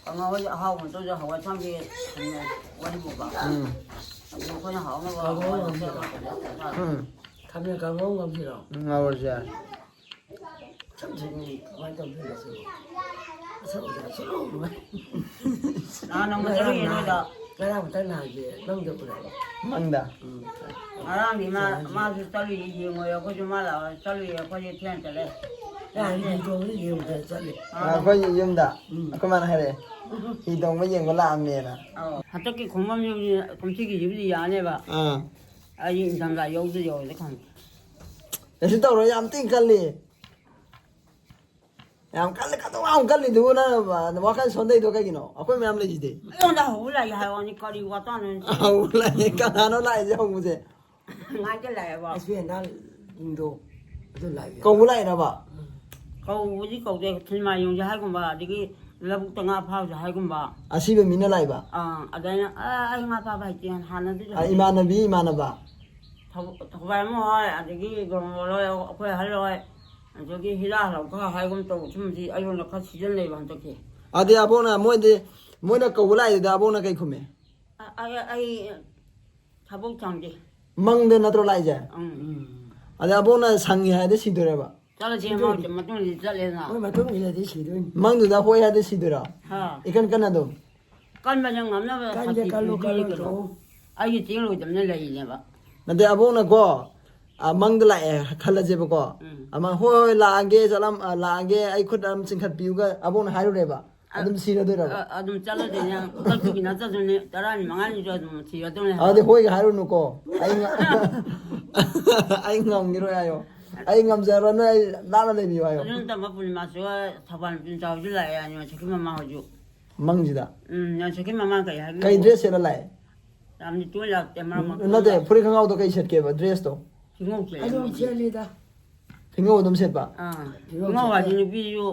ꯀꯥꯡꯉꯧ ꯍꯥꯏꯁꯦ ꯑꯍꯥꯎꯕ ꯅꯠꯇ꯭ꯔꯁꯨ ꯍꯋꯥꯏ ꯑꯁꯥꯡꯕꯤ ꯊꯝꯃꯦ, ꯋꯥꯔꯤꯕꯣꯕ꯫ ꯎꯝ꯫ ꯑꯗꯨ ꯑꯩꯈꯣꯏꯅ ꯍꯥꯎꯅꯕ ꯀꯥꯡꯉꯧ ꯍꯋꯥꯏ ꯑꯃ ꯑꯁꯥꯡꯕꯤ ꯇꯧꯔꯦ꯫ ꯎꯝ꯫ ꯈꯥꯃꯦꯟ ꯀꯥꯡꯉꯧ ꯉꯧꯁꯤꯔꯣ? ꯎꯝ, ꯉꯧꯔꯁꯨ ꯌꯥꯏ꯫ ꯁꯝꯁꯤꯡ ꯀꯃꯥꯏꯅ ꯇꯧꯗꯣꯏꯅꯣ ꯁꯤꯕꯣ? ꯃꯁꯛ ꯎꯖꯔꯁꯨ ꯅꯨꯡꯉꯥꯏ꯫ ꯅꯍꯥꯟ ꯅꯣꯡꯃ ꯆꯠꯂꯨꯏꯌꯦ ꯅꯣꯏꯗ꯫ ꯉꯔꯥꯡ ꯃꯊꯪ ꯅꯍꯥꯟꯒꯤ ꯅꯪꯗ ꯄꯨꯔꯛꯑꯣ꯫ ꯃꯪꯗ? ꯎꯝ꯫ ꯉꯔꯥꯡꯗꯤ ꯃꯥ, ꯃꯥꯁꯨ ꯆꯠꯂꯨꯏ, ꯌꯦꯡꯉꯣꯏ, ꯑꯩꯈꯣꯏꯁꯨ ꯃꯥ ꯂꯥꯛꯑꯣ, ꯆꯠꯂꯨꯏ, ꯑꯩꯈꯣꯏꯁꯦ ꯊꯦꯡꯅ ꯆꯠꯂꯦ꯫ ꯅꯍꯥꯟ ꯍꯤ ꯇꯣꯡꯕꯗ ꯌꯦꯡꯕꯗ ꯆꯠꯂꯦ꯫ ꯑꯥ, ꯑꯩꯈꯣꯏ ꯌꯨꯝꯗ ꯎꯝ꯫ ꯑꯩꯈꯣꯏ ꯃꯥꯅ ꯍꯥꯏꯔꯛꯑꯦ, "ꯍꯤ ꯇꯣꯡꯕ ꯌꯦꯡꯕ ꯂꯥꯛꯑꯝꯃꯦꯅ"꯫ ꯑꯧ꯫ ꯍꯟꯗꯛꯀꯤ ꯈꯣꯡꯕꯝ ꯌꯨꯝꯁꯤ ꯀꯨꯝꯁꯤꯒꯤꯁꯤꯕꯨꯗꯤ ꯌꯥꯅꯦꯕ꯫ ꯑꯥ꯫ ꯑꯩ ꯏꯪꯊꯝꯊꯥ ꯌꯧꯗ ꯌꯧꯔꯗꯤ ꯈꯪꯗꯦ꯫ ꯀꯩꯁꯨ ꯇꯧꯔꯣꯏ, ꯌꯥꯝ ꯊꯤꯅ ꯀꯜꯂꯤ꯫ ꯌꯥꯝ ꯀꯜꯂꯤ, ꯀꯩꯗꯧ ꯌꯥꯝ ꯀꯜꯂꯤꯗꯨꯕꯨ ꯅꯪ, ꯋꯥꯈꯜ ꯁꯣꯟꯊꯩꯗꯣ ꯀꯩꯒꯤꯅꯣ? ꯑꯩꯈꯣꯏ ꯃꯌꯥꯝ ꯂꯩꯁꯤꯗꯤ꯫ ꯑꯩꯉꯣꯟꯗ ꯍꯧꯕ ꯂꯥꯛꯏ ꯍꯥꯏ ꯋꯥꯅꯤ, ꯀꯔꯤ ꯋꯥꯇꯥꯅꯣ? ꯍꯧꯕ ꯂꯥꯛꯏ, ꯀꯅꯥꯅꯣ ꯂꯥꯛꯏꯁꯦ ꯍꯧꯕꯁꯦ? ꯉꯥꯏꯇ ꯂꯥꯛꯑꯦꯕ꯫ ꯑꯁ, ꯍꯦꯟꯗꯥꯜ ꯁꯤꯡꯗꯣ ꯑꯗꯨ ꯂꯥꯛꯏ꯫ ꯀꯧꯕ ꯂꯥꯛꯏꯔꯕ? ꯎꯝ꯫ ꯀꯧꯕꯗꯤ ꯀꯧꯗꯦ, ꯁꯤꯅꯦꯃꯥ ꯌꯦꯡꯁꯦ ꯍꯥꯏꯒꯨꯝꯕ, ꯑꯗꯒꯤ ꯂꯧꯕꯨꯛꯇ ꯉꯥ ꯐꯥꯔꯨꯁꯦ ꯍꯥꯏꯒꯨꯝꯕ꯫ ꯑꯁꯤꯕ ꯃꯤꯅ ꯂꯥꯛꯏꯕ? ꯑꯥ, ꯑꯗ ꯑꯩꯅ, "ꯑ, ꯑꯩ ꯉꯥ ꯐꯥꯕ ꯍꯩꯇꯦ, ꯍꯥꯟꯅꯗꯤ ꯑ, ꯍꯩꯇꯦ꯫" ꯏꯃꯥꯟꯅꯕꯤ, ꯏꯃꯥꯟꯅꯕ? ꯊꯧ-, ꯊꯧꯕꯥꯜ ꯑꯃ ꯍꯣꯏ, ꯑꯗꯒꯤ ꯒꯣꯔꯃꯣ ꯍꯣꯏ, ꯑꯩꯈꯣꯏ ꯑꯍꯜ ꯍꯣꯏ, ꯑꯗꯒꯤ ꯍꯤꯗꯥꯛ ꯂꯧꯊꯣꯛ ꯍꯥꯏꯒꯨꯝ ꯇꯧꯕ, ꯁꯨꯝꯕꯁꯤ ꯑꯩꯉꯣꯟꯗ ꯈꯔ ꯁꯤꯖꯤꯟꯅꯩꯕ ꯍꯟꯗꯛꯀꯤ꯫ ꯑꯗꯨꯗꯤ ꯑꯕꯣꯛꯅ ꯃꯣꯏꯗꯤ, ꯃꯣꯏꯅ ꯀꯧꯕ ꯂꯥꯛꯏꯗꯨꯗ ꯑꯕꯣꯛꯅ ꯀꯩ ꯈꯨꯝꯃꯦ? ꯑ-, ꯑꯩ, ꯑꯩ ꯊꯕꯛ ꯁꯪꯗꯦ꯫ ꯃꯪꯗ ꯅꯠꯇ꯭ꯔꯣ ꯂꯥꯛꯏꯁꯦ? ꯎꯝ꯫ ꯎꯝ꯫ ꯑꯗ ꯑꯕꯣꯛꯅ ꯁꯪꯉꯤ ꯍꯥꯏꯔꯗꯤ ꯁꯤꯗꯣꯏꯔꯕ? ꯆꯠꯂꯁꯦ, ꯁꯤꯗꯣꯏꯅꯤ꯫ ꯃꯣꯏ ꯃꯇꯨꯡ ꯏꯜꯂ ꯆꯠꯂꯦꯗꯅ꯫ ꯃꯣꯏ ꯃꯇꯨꯡ ꯏꯜꯂꯗꯤ ꯁꯤꯗꯣꯏꯅꯤ꯫ ꯃꯪꯗꯨꯗ ꯍꯣꯏ ꯍꯥꯏꯔꯗꯤ ꯁꯤꯗꯣꯏꯔꯣ? ꯍꯥ꯫ ꯏꯀꯟ ꯀꯟꯅ ꯑꯗꯨꯝ? ꯀꯟꯕꯁꯦ ꯉꯝꯅꯕ ꯀꯟꯁꯦ ꯁꯥꯇꯤꯟ ꯀꯜꯂꯨ, ꯄꯤꯕꯤꯔꯤ ꯀꯜꯂꯨ ꯀꯩꯅꯣ꯫ ꯇꯧ꯫ ꯑꯩꯒꯤ ꯆꯦꯜꯂꯣꯏꯗꯕꯅ ꯂꯩꯔꯤꯅꯦꯕ꯫ ꯅꯠꯇꯦ, ꯑꯕꯣꯛꯅꯀꯣ, ꯑ, ꯃꯪꯗ ꯂꯥꯛꯑꯦ ꯈꯜꯂꯁꯦꯕꯀꯣ꯫ ꯎꯝ꯫ ꯑꯃ, "ꯍꯣꯏ, ꯍꯣꯏ, ꯂꯥꯛꯑꯒꯦ, ꯆꯠꯂꯝ-, ꯑ, ꯂꯥꯛꯑꯒꯦ, ꯑꯩ ꯈꯨꯠ ꯑꯃ ꯆꯤꯡꯈꯠꯄꯤꯌꯨꯒ", ꯑꯕꯣꯛꯅ ꯍꯥꯏꯔꯨꯔꯦꯕ꯫ ꯑꯗꯨꯝ ꯁꯤꯔꯗꯣꯏꯔꯕ? ꯑ- ꯑꯗꯨꯝ ꯆꯠꯂꯗꯣꯏꯅꯦ꯫ ꯈꯨꯗꯛꯇꯨꯒꯤ ꯅꯠꯇꯗꯣꯏꯅꯦ꯫ ꯇꯔꯥꯅꯤ ꯃꯉꯥꯅꯤꯁꯨ ꯑꯗꯨꯝ ꯁꯤꯔꯗꯧꯅꯦ ꯍꯥꯏꯕ꯫ ꯑꯗꯨꯗꯤ ꯍꯣꯏꯒ ꯍꯥꯏꯔꯨꯅꯨꯀꯣ꯫ ꯑꯩ ꯉ- ꯑꯩ ꯉꯝꯈꯤꯔꯣꯏ ꯍꯥꯏꯌꯣ꯫ "ꯑꯩ ꯉꯝꯖꯔꯣꯏ, ꯅꯣꯏ ꯑꯩ ꯂꯥꯞꯅ ꯂꯩꯕꯤꯌꯨ" ꯍꯥꯏꯌꯣ꯫ ꯑꯗꯨ ꯅꯠꯇꯕ ꯄꯨꯔꯅꯤꯃꯥꯁꯨ ꯊꯧꯕꯥꯜ ꯅꯨꯄꯤ ꯃꯆꯥ ꯍꯣꯏꯁꯨ ꯂꯥꯛꯑꯦ ꯍꯥꯏꯅꯤ ꯃꯁꯛꯀꯤ ꯃꯃꯥ ꯍꯣꯏꯁꯨ꯫ ꯃꯪꯁꯤꯗ ꯎꯝ, ꯃꯁꯛꯀꯤ ꯃꯃꯥ ꯀꯩ ꯍꯥꯏꯕꯤꯌꯨ? ꯀꯩ ꯗ꯭ꯔꯦꯁ ꯁꯦꯠꯂ ꯂꯥꯛꯑꯦ? ꯌꯥꯝꯗꯤ ꯇꯣꯏꯅ ꯂꯥꯛꯇꯦ, ꯃꯔꯛ ꯃꯔꯛꯇ ꯅꯠꯇꯦ, ꯂꯥꯛꯑꯦ꯫ ꯐꯨꯔꯤꯠ ꯈꯣꯡꯒ꯭ꯔꯥꯎꯗꯣ ꯀꯩ ꯁꯦꯠꯀꯦꯕ, ꯗ꯭ꯔꯦꯁꯇꯣ? ꯐꯤꯉꯧ ꯁꯦꯠꯂꯦ ꯑꯗꯨꯝ ꯃꯣꯏꯗꯤ꯫ ꯁꯦꯠꯂꯤꯗ꯫ ꯐꯤꯉꯧ ꯑꯗꯨꯝ ꯁꯦꯠꯄ? ꯑꯥ, ꯐꯤꯉꯧ ꯍꯥꯏꯗꯤ ꯅꯨꯄꯤꯁꯨ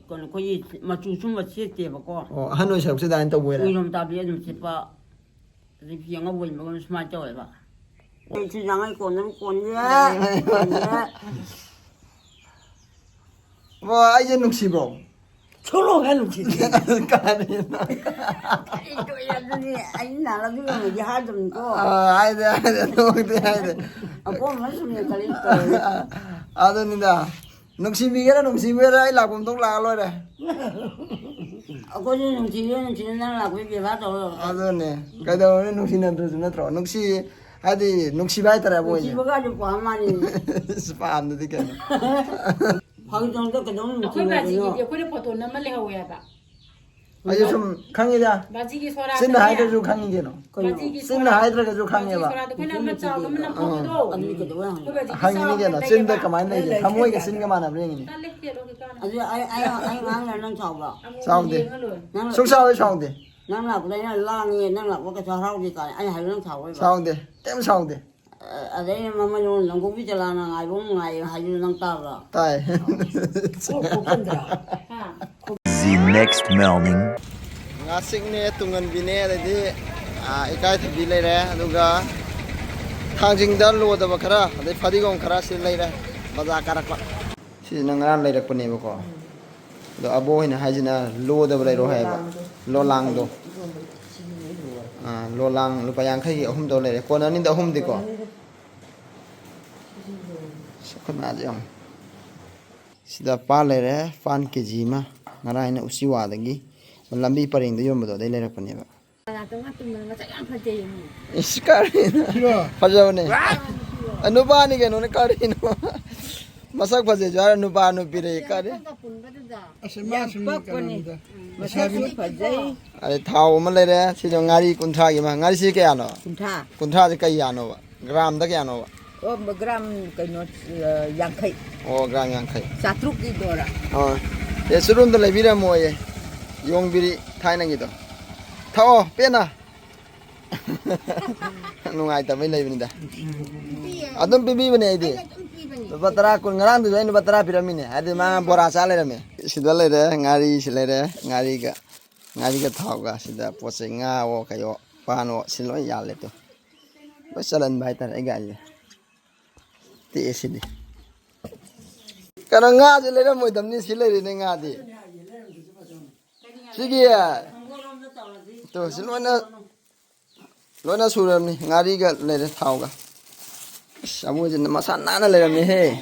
ꯀꯩꯅꯣ ꯑꯩꯈꯣꯏꯒꯤ ꯃꯆꯨ ꯁꯨꯝꯕ ꯁꯦꯠꯇꯦꯕꯀꯣ꯫ ꯑꯣ, ꯑꯍꯟ ꯑꯣꯏꯁꯜꯂꯛꯄꯁꯤꯗ ꯑꯗꯨꯃꯥꯏꯅ ꯇꯧꯕ ꯑꯣꯏꯔꯦ? ꯎꯏꯔꯣꯝ ꯇꯥꯕꯤ ꯑꯗꯨꯝ ꯁꯦꯠꯄ, ꯑꯗꯩ ꯐꯤ ꯑꯉꯧꯕ ꯏꯟꯕꯒ ꯁꯨꯃꯥꯏꯅ ꯇꯧꯋꯦꯕ꯫ ꯑꯩ ꯁꯤ ꯌꯥꯡꯉꯩ ꯀꯣꯟꯅ ꯑꯗꯨꯝ ꯀꯣꯟꯁꯦ, ꯀꯣꯟꯁꯦ꯫ ꯑꯣ, ꯑꯩꯁꯦ ꯅꯨꯡꯁꯤꯕ꯭ꯔꯣ? ꯊꯣꯛꯂꯛꯑꯣ ꯍꯦ ꯅꯨꯡꯁꯤꯠ꯫ ꯀꯥꯔꯤꯅꯣ? ꯑꯩ ꯇꯣꯛꯑꯦ ꯑꯗꯨꯗꯤ, ꯑꯩ ꯅꯥꯔꯛꯇꯣꯏꯔꯝꯃꯗꯤ ꯍꯥꯏꯗꯕꯅꯤꯀꯣ꯫ ꯑꯥ, ꯍꯥꯏꯗꯦ, ꯍꯥꯏꯗꯦ, ꯑꯗꯨꯃꯛꯇꯤ ꯍꯥꯏꯗꯦ꯫ ꯑꯄꯣꯝꯕ ꯁꯨꯝ ꯌꯦꯡꯈꯠꯂꯛꯏ ꯇꯧꯔꯦ꯫ ꯑꯗꯨꯅꯤꯗ, ꯅꯨꯡꯁꯤꯕꯤꯒꯦꯔꯥ ꯅꯨꯡꯁꯤꯕꯤꯒꯦꯔꯥ, ꯑꯩ ꯂꯥꯛꯐꯝ ꯊꯣꯛ ꯂꯥꯛꯑ ꯂꯣꯏꯔꯦ꯫ ꯑꯩꯈꯣꯏꯁꯨ ꯅꯨꯡꯁꯤꯔꯦ, ꯅꯨꯡꯁꯤꯔꯦ, ꯅꯪ ꯂꯥꯛꯄꯒꯤ ꯕꯦꯕꯥꯔ ꯇꯧꯔ ꯂꯣꯏꯔꯦ꯫ ꯑꯗꯨꯅꯦ, ꯀꯩꯗꯧꯔꯨꯅꯤ, ꯅꯨꯡꯁꯤꯅꯗ꯭ꯔꯁꯨ ꯅꯠꯇ꯭ꯔꯣ? ꯅꯨꯡꯁꯤ ꯍꯥꯏꯗꯤ ꯅꯨꯡꯁꯤꯕ ꯍꯥꯏꯇꯥꯔꯦ, ꯑꯕꯣꯏꯁꯦ꯫ ꯅꯨꯡꯁꯤꯕꯒꯁꯨ ꯄꯥꯝ ꯃꯥꯅꯤ꯫ ꯄꯥꯝꯗꯗꯤ ꯀꯩꯅꯣ? ꯐꯥꯒꯤ ꯇꯧꯅꯤꯗ, ꯀꯩꯗꯧ ꯑꯩꯈꯣꯏ ꯅꯨꯡꯁꯤꯔꯣꯏꯗꯣꯏꯅꯣ? ꯕꯥꯖꯤꯒꯤꯗꯤ ꯑꯩꯈꯣꯏꯅ ꯐꯣꯇꯣ ꯅꯝꯃ ꯂꯩꯍꯧꯋꯦ ꯍꯥꯏꯕ꯫ ꯑꯩꯁꯨ ꯁꯨꯝ ꯈꯪꯉꯤꯗ꯫ ꯕꯥꯖꯤꯒꯤ ꯁꯣꯔꯥ ꯆꯤꯟꯅ ꯇꯧꯔꯦ꯫ ꯍꯥꯏꯗ꯭ꯔꯁꯨ ꯈꯪꯉꯤ ꯀꯩꯅꯣ꯫ ꯀꯩꯅꯣ? ꯕꯥꯖꯤꯒꯤ ꯆꯤꯟꯅ ꯁꯣꯔꯥ- ꯍꯥꯏꯗ꯭ꯔꯒꯁꯨ ꯕꯥꯖꯤꯒꯤ ꯈꯪꯉꯦꯕ꯫ ꯁꯣꯔꯥꯗꯣ ꯑꯩꯈꯣꯏꯅ ꯑꯃ ꯆꯥꯎꯕ ꯑꯃ ꯅꯝꯍꯧꯕꯗꯣ꯫ ꯑꯗꯨꯗꯤ ꯀꯩꯗꯧꯕꯩ ꯍꯪꯉꯤꯅꯣ? ꯑꯩꯈꯣꯏ ꯕꯥꯖꯤꯒꯤ ꯍꯪꯉꯤꯅꯤ ꯆꯥꯎꯕ ꯀꯩꯅꯣ, ꯑꯃ ꯆꯤꯟꯗ ꯂꯩꯌꯦꯕ꯫ ꯀꯃꯥꯏꯅ ꯂꯩꯒꯦ? ꯊꯃꯣꯏꯒ ꯆꯤꯟꯒ ꯃꯥꯟꯅꯕ꯭ꯔꯥ ꯌꯦꯡꯉꯤꯅꯦ꯫ ꯇꯜꯂꯦ, ꯀꯦꯔꯣ ꯀꯩꯀꯥꯅꯣ꯫ ꯑꯗꯨ ꯑꯩ ꯑꯩ ꯑꯩ ꯉꯥꯡꯅ ꯅꯪ ꯆꯥꯎꯕ꯭ꯔꯣ? ꯆꯥꯎꯗꯦ꯫ ꯌꯦꯡꯉ ꯂꯣꯏꯔꯦ꯫ ꯅꯪ ꯁꯨꯡ ꯆꯥꯎ ꯍꯦꯛ ꯆꯥꯎꯗꯦ꯫ ꯅꯪ ꯂꯥꯛꯄꯗ ꯑꯩꯅ ꯂꯥꯡꯉꯦ, ꯅꯪ ꯂꯥꯛꯄ ꯀꯩꯁꯨ ꯍꯔꯥꯎꯗꯦ ꯀꯥꯏꯅ ꯑꯩ ꯍꯥꯏꯕ ꯅꯪ ꯆꯥꯎꯕ꯭ꯔꯣ? ꯆꯥꯎꯗꯦ꯫ ꯀꯩꯝ ꯆꯥꯎꯗꯦ꯫ ꯑꯗꯩ ꯃꯃꯜ ꯅꯪꯒꯧꯕꯤ ꯆꯂꯥꯅ ꯉꯥꯏꯕ ꯑꯃ ꯉꯥꯏ ꯍꯥꯏꯗꯨꯅ ꯅꯪ ꯇꯥꯕ꯭ꯔꯣ? ꯇꯥꯏ꯫ ꯀꯣꯛ ꯀꯣꯛꯀꯟꯗ꯭ꯔꯥ? ꯍꯥ? The next morning. ꯉꯥꯆꯤꯛꯅꯦ, ꯇꯨꯡꯍꯟꯕꯤꯅꯦ, ꯑꯗꯩꯗꯤ, ꯑꯥ, ꯏꯀꯥꯏꯊꯕꯤ ꯂꯩꯔꯦ, ꯑꯗꯨꯒ ꯊꯥꯡꯖꯤꯡꯗ ꯂꯣꯗꯕ ꯈꯔ, ꯑꯗꯩ ꯐꯗꯤꯒꯣꯝ ꯈꯔ ꯁꯤ ꯂꯩꯔꯦ, ꯕꯖꯥꯔ ꯀꯥꯔꯛꯄ꯫ ꯁꯤꯁꯤꯅ ꯉꯔꯥꯡ ꯂꯩꯔꯛꯄꯅꯦꯕꯀꯣ꯫ ꯑꯗꯣ ꯑꯕꯣꯛ ꯍꯣꯏꯅ ꯍꯥꯏꯁꯤꯅ ꯂꯣꯗꯕ ꯂꯩꯔꯣ ꯍꯥꯏꯌꯦꯕ꯫ ꯂꯣꯂꯥꯡꯗꯣ꯫ ꯑꯥ, ꯂꯣꯂꯥꯡ ꯂꯨꯄꯥ ꯌꯥꯡꯈꯩꯒꯤ ꯑꯍꯨꯝꯗꯣ ꯂꯩꯔꯦ꯫ ꯀꯣꯟꯅꯅꯤꯗ ꯑꯍꯨꯝꯗꯤꯀꯣ꯫ ꯑꯁ, ꯑꯩꯈꯣꯏ ꯃꯥꯁꯦ ꯌꯦꯡꯉꯣ꯫ ꯁꯤꯗ ꯄꯥꯟ ꯂꯩꯔꯦ, ꯄꯥꯟ ꯀꯦ ꯖꯤ ꯑꯃ꯫ ꯉꯔꯥꯡ ꯑꯩꯅ ꯎꯆꯤꯋꯥꯗꯒꯤ ꯂꯝꯕꯤ ꯄꯔꯦꯡꯗ ꯌꯣꯟꯕꯗꯣ ꯑꯗꯩ ꯂꯩꯔꯛꯄꯅꯦꯕ꯫ ꯀꯅꯥꯇ ꯉꯥ ꯇꯨꯝꯗꯅ ꯃꯆꯥ ꯌꯥꯝ ꯐꯖꯩꯌꯦ ꯃꯤ꯫ ꯏꯁ, ꯀꯔꯤꯅꯣ? ꯐꯖꯕꯅꯦ꯫ ꯑ, ꯅꯨꯄꯥꯅꯤ ꯀꯩꯅꯣꯅꯦ, ꯀꯔꯤꯅꯣ? ꯃꯁꯛ ꯐꯖꯩꯁꯨ ꯍꯥꯏꯔ ꯅꯨꯄꯥ ꯅꯨꯄꯤ ꯂꯩ ꯀꯥꯔꯦ꯫ ꯑꯁ, ꯃꯥꯁꯨ ꯀꯩꯅꯣꯅꯤꯗ꯫ ꯃꯁꯛꯁꯨ ꯐꯖꯩ꯫ ꯑꯗꯩ ꯊꯥꯎ ꯑꯃ ꯂꯩꯔꯦ꯫ ꯁꯤꯗ ꯉꯥꯔꯤ ꯀꯨꯟꯊ꯭ꯔꯥꯒꯤ ꯑꯃ꯫ ꯉꯥꯔꯤꯁꯤ ꯀꯌꯥꯅꯣ? ꯀꯨꯟꯊ꯭ꯔꯥ꯫ ꯀꯨꯟꯊ꯭ꯔꯥꯁꯦ ꯀꯩ ꯌꯥꯅꯣꯕ? ꯒ꯭ꯔꯥꯝꯗ ꯀꯌꯥꯅꯣꯕ? ꯑꯣ, ꯒ꯭ꯔꯥꯝ ꯀꯩꯅꯣ, ꯑ, ꯌꯥꯡꯈꯩ꯫ ꯑꯣ, ꯒ꯭ꯔꯥꯝ ꯌꯥꯡꯈꯩ꯫ ꯆꯥꯇ꯭ꯔꯨꯛꯀꯤ ꯕꯣꯔꯥ꯫ ꯑꯣ꯫ ꯑꯦ, ꯆꯨꯔꯨꯝꯗ ꯂꯩꯕꯤꯔꯝꯃꯣꯌꯦ꯫ ꯌꯣꯡꯕꯤꯔꯤ ꯊꯥꯏꯅꯒꯤꯗꯣ꯫ ꯊꯛꯑꯣ, ꯄꯦꯟꯅ꯫ ꯅꯨꯡꯉꯥꯏꯇꯕꯩ ꯂꯩꯕꯅꯤꯗ꯫ ꯑꯗꯨꯝ ꯄꯤꯕꯤꯕꯅꯦ ꯑꯩꯗꯤ꯫ ꯂꯨꯄꯥ ꯇꯔꯥ, ꯀꯨꯟ, ꯉꯔꯥꯡꯗꯨꯁꯨ ꯑꯩꯅ ꯂꯨꯄꯥ ꯇꯔꯥ ꯄꯤꯔꯝꯃꯤꯅꯦ꯫ ꯍꯥꯏꯗꯤ ꯃꯥ ꯕꯣꯔꯥ ꯆꯥ ꯂꯩꯔꯝꯃꯦ꯫ ꯁꯤꯗ ꯂꯩꯔꯦ, ꯉꯥꯔꯤꯁꯤ ꯂꯩꯔꯦ, ꯉꯥꯔꯤꯒ, ꯉꯥꯔꯤꯒ ꯊꯥꯎꯒ, ꯁꯤꯗ ꯄꯣꯠ ꯆꯩ ꯉꯥꯋꯣ ꯀꯩꯋꯣ, ꯄꯥꯟꯋꯣ, ꯁꯤ ꯂꯣꯏ ꯌꯥꯜꯂꯦ ꯇꯨ꯫ ꯂꯣꯏ ꯆꯜꯍꯟꯕ ꯍꯥꯏꯇꯥꯔꯦ ꯑꯩ ꯒꯥꯔꯤꯁꯦ꯫ ꯇꯦꯛꯑꯦ ꯁꯤꯗꯤ꯫ ꯀꯩꯅꯣ ꯉꯥꯁꯦ ꯂꯩꯔꯝꯃꯣꯏꯗꯕꯅꯤ, ꯁꯤ ꯂꯩꯔꯦꯅꯦ ꯉꯥꯗꯤ꯫ ꯁꯤꯒꯤ, ꯇꯨ, ꯁꯤ ꯂꯣꯏꯅ, ꯂꯣꯏꯅ ꯁꯨꯔꯕꯅꯤ, ꯉꯥꯔꯤꯒ ꯂꯩꯔꯦ, ꯊꯥꯎꯒ꯫ ꯑꯁ, ꯑꯃꯨꯜꯁꯤꯅ ꯃꯁꯥ ꯅꯥꯟꯅ ꯂꯩꯔꯝꯃꯦꯍꯦ꯫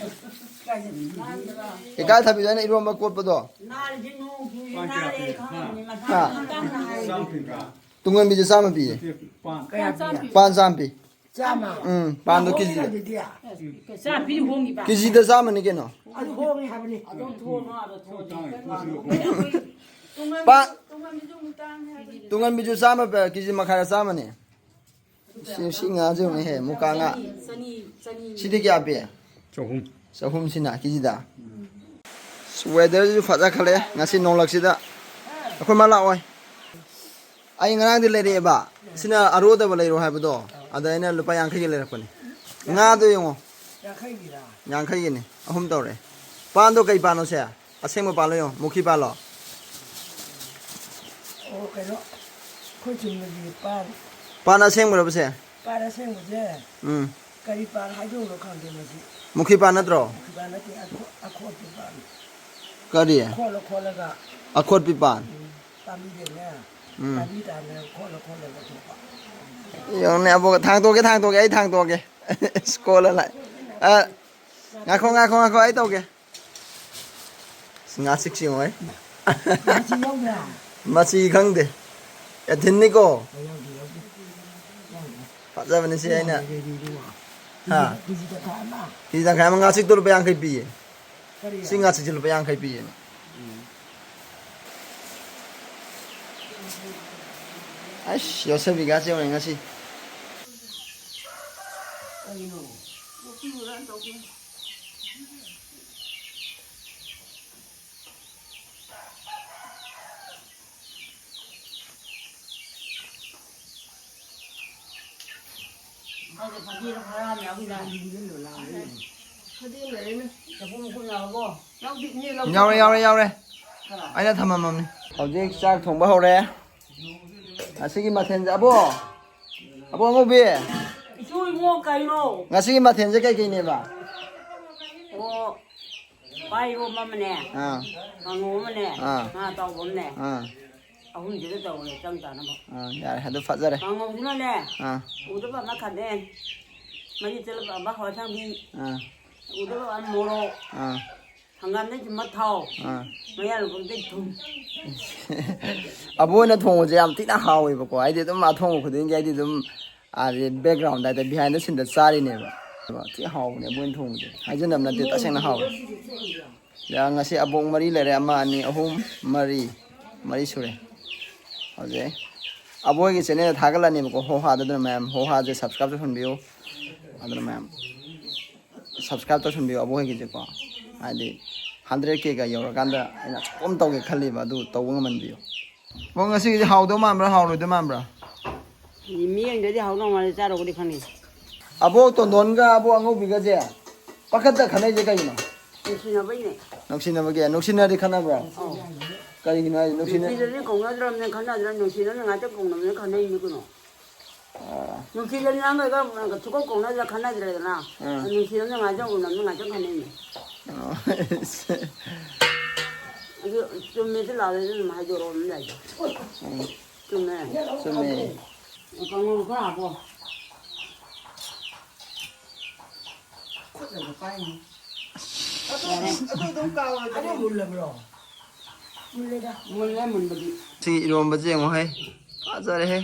ꯏꯀꯥꯏ ꯊꯕꯤꯗ ꯑꯩꯅ ꯏꯔꯣꯝꯕ ꯀꯣꯠꯄꯗꯣ꯫ ꯍꯥ? ꯇꯨꯡꯍꯟꯕꯤꯁꯦ ꯆꯥꯝꯃ ꯄꯤꯌꯦ꯫ ꯄꯥꯟ ꯆꯥꯝꯃ ꯄꯤ꯫ ꯆꯥꯝꯃ꯫ ꯎꯝ, ꯄꯥꯟꯗꯣ ꯀꯦꯖꯤꯗ꯫ ꯑꯗꯨꯗꯤ ꯆꯥꯝꯃ ꯄꯤꯔꯤ ꯍꯣꯡꯉꯤꯕ꯫ ꯀꯦꯖꯤꯗ ꯆꯥꯝꯃꯅꯤ ꯀꯩꯅꯣ꯫ ꯑꯗꯨ ꯍꯣꯡꯉꯦ ꯍꯥꯏꯕꯅꯤ꯫ ꯄꯥ-, ꯇꯨꯡꯍꯟꯕꯤꯁꯨ ꯆꯥꯝꯃ ꯄꯤ, ꯀꯦꯖꯤ ꯃꯈꯥꯏꯗ ꯆꯥꯝꯃꯅꯤ꯫ ꯁꯤ, ꯁꯤ ꯉꯥꯁꯦ ꯌꯦꯡꯉꯨꯅꯦꯍꯦ, ꯃꯨꯀꯥ ꯉꯥ꯫ ꯁꯤꯗꯤ ꯀꯌꯥ ꯄꯤ? ꯆꯍꯨꯝ꯫ ꯆꯍꯨꯝꯁꯤꯅ ꯀꯦꯖꯤꯗ꯫ ꯋꯦꯗꯔꯁꯤꯁꯨ ꯐꯖꯈꯠꯂꯦ ꯉꯁꯤ ꯅꯣꯡꯂꯛꯁꯤꯗ꯫ ꯑꯩꯈꯣꯏ ꯃꯥ ꯂꯥꯛꯑꯣꯏ꯫ ꯑꯩ ꯉꯔꯥꯡꯗꯤ ꯂꯩꯔꯛꯑꯦꯕ꯫ ꯁꯤꯅ ꯑꯔꯣꯗꯕ ꯂꯩꯔꯣ ꯍꯥꯏꯕꯗꯣ꯫ ꯑꯗ ꯑꯩꯅ ꯂꯨꯄꯥ ꯌꯥꯡꯈꯩꯒꯤ ꯂꯩꯔꯛꯄꯅꯦ꯫ ꯉꯥꯗꯣ ꯌꯦꯡꯉꯣ꯫ ꯌꯥꯡꯈꯩꯒꯤꯔꯥ? ꯌꯥꯡꯈꯩꯒꯤꯅꯦ꯫ ꯑꯍꯨꯝ ꯇꯧꯔꯦ꯫ ꯄꯥꯟꯗꯣ ꯀꯩ ꯄꯥꯟꯅꯣ ꯁꯦ? ꯑꯁꯦꯡꯕ ꯄꯥꯜꯂꯣ ꯌꯦꯡꯉꯣ꯫ ꯃꯨꯈꯤ ꯄꯥꯜꯂꯣ꯫ ꯑꯣ, ꯀꯩꯅꯣ, ꯑꯩꯈꯣꯏ ꯆꯨꯝꯅꯒꯤ ꯄꯥꯟ꯫ ꯄꯥꯟ ꯑꯁꯦꯡꯕꯔꯕ ꯁꯦ? ꯄꯥꯟ ꯑꯁꯦꯡꯕꯁꯦ ꯎꯝ꯫ ꯀꯔꯤ ꯄꯥꯟ ꯍꯥꯏꯗꯣꯏꯅꯣ ꯈꯪꯗꯦ ꯃꯁꯤ꯫ ꯃꯨꯈꯤ ꯄꯥꯟ ꯅꯠꯇ꯭ꯔꯣ? ꯃꯨꯈꯤ ꯄꯥꯟ ꯅꯠꯇꯦ, ꯑꯈꯣ-, ꯑꯈꯣꯠꯄꯤ ꯄꯥꯟ꯫ ꯀꯔꯤ? ꯈꯣꯠꯂ ꯈꯣꯠꯂꯒ ꯑꯈꯣꯠꯄꯤ ꯄꯥꯟ꯫ ꯄꯥꯝꯕꯤꯗꯩꯅꯦ꯫ ꯎꯝ꯫ ꯄꯥꯝꯕꯤ ꯇꯥꯅ ꯈꯣꯠꯂ ꯈꯣꯠꯂꯒ ꯊꯣꯛꯄ꯫ ꯌꯦꯡꯉꯨꯅꯦ ꯑꯕꯣꯛ, ꯊꯥꯡꯇꯣꯛꯀꯦ, ꯊꯥꯡꯇꯣꯛꯀꯦ, ꯑꯩ ꯊꯥꯡꯇꯣꯛꯀꯦ꯫ ꯁ꯭ꯀꯣꯜ ꯑꯂꯥꯏ-, ꯑ, ꯉꯥꯏꯈꯣ, ꯉꯥꯏꯈꯣ, ꯉꯥꯏꯈꯣ, ꯑꯩ ꯇꯧꯒꯦ꯫ ꯉꯥꯆꯤꯛꯁꯤ ꯌꯦꯡꯉꯣ, ꯑꯩ꯫ ꯃꯆꯤ ꯌꯥꯎꯕ꯭ꯔꯥ? ꯃꯆꯤ ꯈꯪꯗꯦ꯫ ꯑꯦꯊꯤꯟꯅꯤꯀꯣ꯫ ꯌꯥꯎꯗꯦ, ꯌꯥꯎꯗꯦ꯫ ꯌꯥꯎꯗꯦ꯫ ꯐꯖꯕꯅꯤ ꯁꯤ ꯑꯩꯅ꯫ ꯌꯥꯎꯗꯦ, ꯌꯥꯎꯗꯦ꯫ ꯍꯥ? ꯀꯦꯖꯤ ꯇꯪꯈꯥꯏ ꯑꯃ꯫ ꯀꯦꯖꯤ ꯇꯪꯈꯥꯏ ꯑꯃ ꯉꯥꯆꯤꯛꯇꯣ ꯂꯨꯄꯥ ꯌꯥꯡꯈꯩ ꯄꯤꯌꯦ꯫ ꯀꯔꯤ? ꯁꯤ ꯉꯥꯆꯤꯛꯁꯦ ꯂꯨꯄꯥ ꯌꯥꯡꯈꯩ ꯄꯤꯌꯦ꯫ ꯑꯩꯁ, ꯌꯣꯠꯁꯕꯤꯒꯥꯁꯦ ꯌꯦꯡꯉꯨꯅꯦ ꯉꯁꯤ꯫ ꯀꯩꯅꯣ? ꯃꯥꯁꯦ ꯐꯗꯤꯅ ꯈꯔ ꯌꯥꯝ ꯌꯥꯎꯈꯤꯗꯥꯏ? ꯐꯗꯤ ꯂꯩꯔꯦꯅꯦ꯫ ꯆꯐꯨ ꯃꯈꯨꯝ ꯌꯥꯎꯔꯕꯣ? ꯌꯥꯎꯗꯦ, ꯏꯅꯦ ꯂꯧ ꯌꯥꯎꯔꯦ, ꯌꯥꯎꯔꯦ, ꯌꯥꯎꯔꯦ꯫ ꯀꯅꯥ? ꯑꯩꯅ ꯊꯝꯃꯝꯃꯝꯅꯤ꯫ ꯍꯧꯖꯤꯛ ꯆꯥꯛ ꯊꯣꯡꯕ ꯍꯧꯔꯦ꯫ ꯉꯁꯤꯒꯤ ꯃꯊꯦꯜꯁꯦ, ꯑꯕꯣ, ꯑꯕꯣ ꯑꯉꯧꯕꯤ, ꯏꯁꯨ ꯏꯕꯨꯡꯉꯣ ꯀꯩꯅꯣ? ꯉꯁꯤꯒꯤ ꯃꯊꯦꯜꯁꯦ ꯀꯩꯀꯩꯅꯦꯕ? ꯑꯣ, ꯄꯥꯟ ꯏꯔꯣꯝꯕ ꯑꯃꯅꯦ, ꯑꯥ꯫ ꯀꯥꯡꯉꯧ ꯑꯃꯅꯦ, ꯑꯥ꯫ ꯉꯥ ꯑꯇꯥꯎꯕ ꯑꯃꯅꯦ꯫ ꯑꯥ꯫ ꯑꯍꯨꯝꯁꯤꯗ ꯇꯧꯔꯦ ꯆꯪ ꯆꯥꯅꯕ꯫ ꯑꯥ, ꯌꯥꯔꯦ, ꯑꯗꯨ ꯐꯖꯔꯦ꯫ ꯀꯥꯡꯉꯧꯁꯤꯅꯅꯦ, ꯑꯥ꯫ ꯎꯗꯕ ꯑꯃ ꯈꯥꯃꯦꯟ, ꯃꯔꯤ ꯇꯦꯜꯂꯕ ꯑꯃ ꯍꯋꯥꯏ ꯑꯁꯥꯡꯕꯤ, ꯑꯥ꯫ ꯎꯗꯕ ꯑꯃ ꯃꯣꯔꯣꯛ, ꯑꯥ꯫ ꯍꯪꯒꯥꯝꯗꯩ ꯁꯨꯝꯕ ꯊꯥꯎ, ꯑꯥ꯫ ꯃꯌꯥ ꯂꯨꯀꯨꯝꯗꯩ ꯊꯨꯝ꯫ ꯑꯕꯣꯏꯅ ꯊꯣꯡꯕꯁꯦ ꯌꯥꯝ ꯊꯤꯅ ꯍꯥꯎꯋꯦꯕꯀꯣ, ꯍꯥꯏꯗꯤ ꯑꯗꯨꯝ ꯃꯥ ꯊꯣꯡꯕ ꯈꯨꯗꯤꯡꯒꯤ ꯑꯩꯗꯤ ꯑꯗꯨꯝ ꯑꯥꯗꯤ background ꯍꯥꯏꯗꯤ behind the scene ꯗ ꯆꯥꯔꯤꯅꯦꯕ꯫ ꯊꯤ ꯍꯥꯎꯕꯅꯦ ꯑꯕꯣꯏꯅ ꯊꯣꯡꯕꯁꯦ, ꯍꯥꯏꯖꯟꯅꯕ ꯅꯠꯇꯦ, ꯇꯁꯦꯡꯅ ꯍꯥꯎꯋꯦ꯫ ꯌꯥ, ꯉꯁꯤ ꯑꯕꯣꯛ ꯃꯔꯤ ꯂꯩꯔꯦ, ꯑꯃ, ꯑꯅꯤ, ꯑꯍꯨꯝ, ꯃꯔꯤ, ꯃꯔꯤ ꯁꯨꯔꯦ꯫ ꯍꯧꯖꯤꯛ ꯑꯕꯣꯏꯒꯤ channel ꯗ ꯊꯥꯒꯠꯂꯅꯦꯕꯀꯣ, ꯍꯣ ꯍꯥꯗ, ꯑꯗꯨꯅ ꯃꯌꯥꯝ ꯍꯣ ꯍꯥꯁꯦ subscribe ꯇꯧꯁꯟꯕꯤꯌꯨ꯫ ꯑꯗꯨꯅ ꯃꯌꯥꯝ subscribe ꯇꯧꯁꯟꯕꯤꯌꯨ ꯑꯕꯣꯏꯒꯤꯁꯦꯀꯣ, ꯍꯥꯏꯗꯤ hundred K ꯒ ꯌꯧꯔꯀꯥꯟꯗ ꯑꯩꯅ ꯑꯆꯧꯕ ꯑꯃ ꯇꯧꯒꯦ ꯈꯜꯂꯤꯕ, ꯑꯗꯨ ꯇꯧꯕ ꯉꯝꯍꯟꯕꯤꯌꯨ꯫ ꯑꯕꯣꯛ, ꯉꯁꯤꯒꯤꯗꯤ ꯍꯥꯎꯗꯧ ꯃꯥꯟꯕ꯭ꯔꯥ, ꯍꯥꯎꯔꯣꯏꯗꯧ ꯃꯥꯟꯕ꯭ꯔꯥ? ꯃꯤ ꯌꯦꯡꯗ꯭ꯔꯗꯤ ꯍꯥꯎꯗꯧ ꯃꯥꯜꯂꯦ, ꯆꯥꯔꯨꯕꯗꯤ ꯈꯪꯅꯤ꯫ ꯑꯕꯣꯛ ꯇꯣꯟꯗꯣꯟꯒ ꯑꯕꯣꯛ ꯑꯉꯧꯕꯤꯒꯁꯦ ꯄꯥꯈꯠꯇ ꯈꯟꯅꯩꯁꯦ ꯀꯩꯒꯤꯅꯣ? ꯅꯨꯡꯁꯤꯅꯕꯩꯅꯦ꯫ ꯅꯨꯡꯁꯤꯅꯕꯒꯤ? ꯅꯨꯡꯁꯤꯅꯔꯗꯤ ꯈꯠꯅꯕ꯭ꯔꯣ? ꯑꯧ꯫ ꯀꯔꯤꯒꯤꯅꯣ ꯍꯥꯏꯁꯦ? ꯅꯨꯡꯁꯤꯅ- ꯅꯨꯡꯁꯤꯅꯗꯤ ꯀꯧꯅꯗ꯭ꯔꯕꯅꯤꯅ ꯈꯠꯅꯗ꯭ꯔꯦ, ꯅꯨꯡꯁꯤꯅꯕꯅ ꯉꯥꯛꯇ ꯀꯧꯅꯕꯅꯤꯅ ꯈꯠꯅꯩꯅꯤ ꯀꯩꯅꯣ꯫ ꯑꯥ꯫ ꯅꯨꯡꯁꯤꯅꯅꯤ ꯉꯥꯡꯅꯔꯒ ꯁꯨꯛꯀꯧ ꯀꯧꯅꯗ꯭ꯔꯦ, ꯈꯠꯅꯗ꯭ꯔꯦꯗꯅ꯫ ꯑꯥ꯫ ꯅꯨꯡꯁꯤꯅꯕꯅ ꯉꯥꯛꯇ ꯀꯧꯅꯕꯅꯤꯅ ꯉꯥꯛꯇ ꯈꯠꯅꯩꯅꯤ꯫ ꯑꯣ꯫ ꯑꯗꯨ ꯆꯨꯝꯃꯦ, ꯑꯗꯨ ꯂꯥꯜꯂꯦ, ꯑꯗꯨ ꯑꯗꯨꯝ ꯍꯥꯏꯗꯣꯔꯛꯑꯣ ꯑꯗꯨꯝ ꯌꯥꯏꯗ꯫ ꯎꯝ꯫ ꯆꯨꯝꯃꯦ꯫ ꯆꯨꯝꯃꯦ꯫ ꯀꯥꯡꯉꯧ ꯈꯔ ꯍꯥꯞꯄꯣ꯫ ꯈꯨꯠꯅꯒ ꯄꯥꯏꯅꯤ꯫ ꯑꯗꯨ, ꯑꯗꯨ ꯑꯗꯨꯝ ꯀꯥꯎꯔꯣꯏꯗ꯭ꯔꯣ? ꯑꯗꯨ ꯃꯨꯜꯂꯕ꯭ꯔꯣ? ꯃꯨꯜꯂꯦꯗ꯫ ꯃꯨꯜꯂꯦ, ꯃꯨꯟꯕꯗꯤ꯫ ꯁꯤ ꯏꯔꯣꯝꯕꯁꯦ ꯌꯦꯡꯉꯣꯍꯦ꯫ ꯐꯖꯔꯦꯍꯦ꯫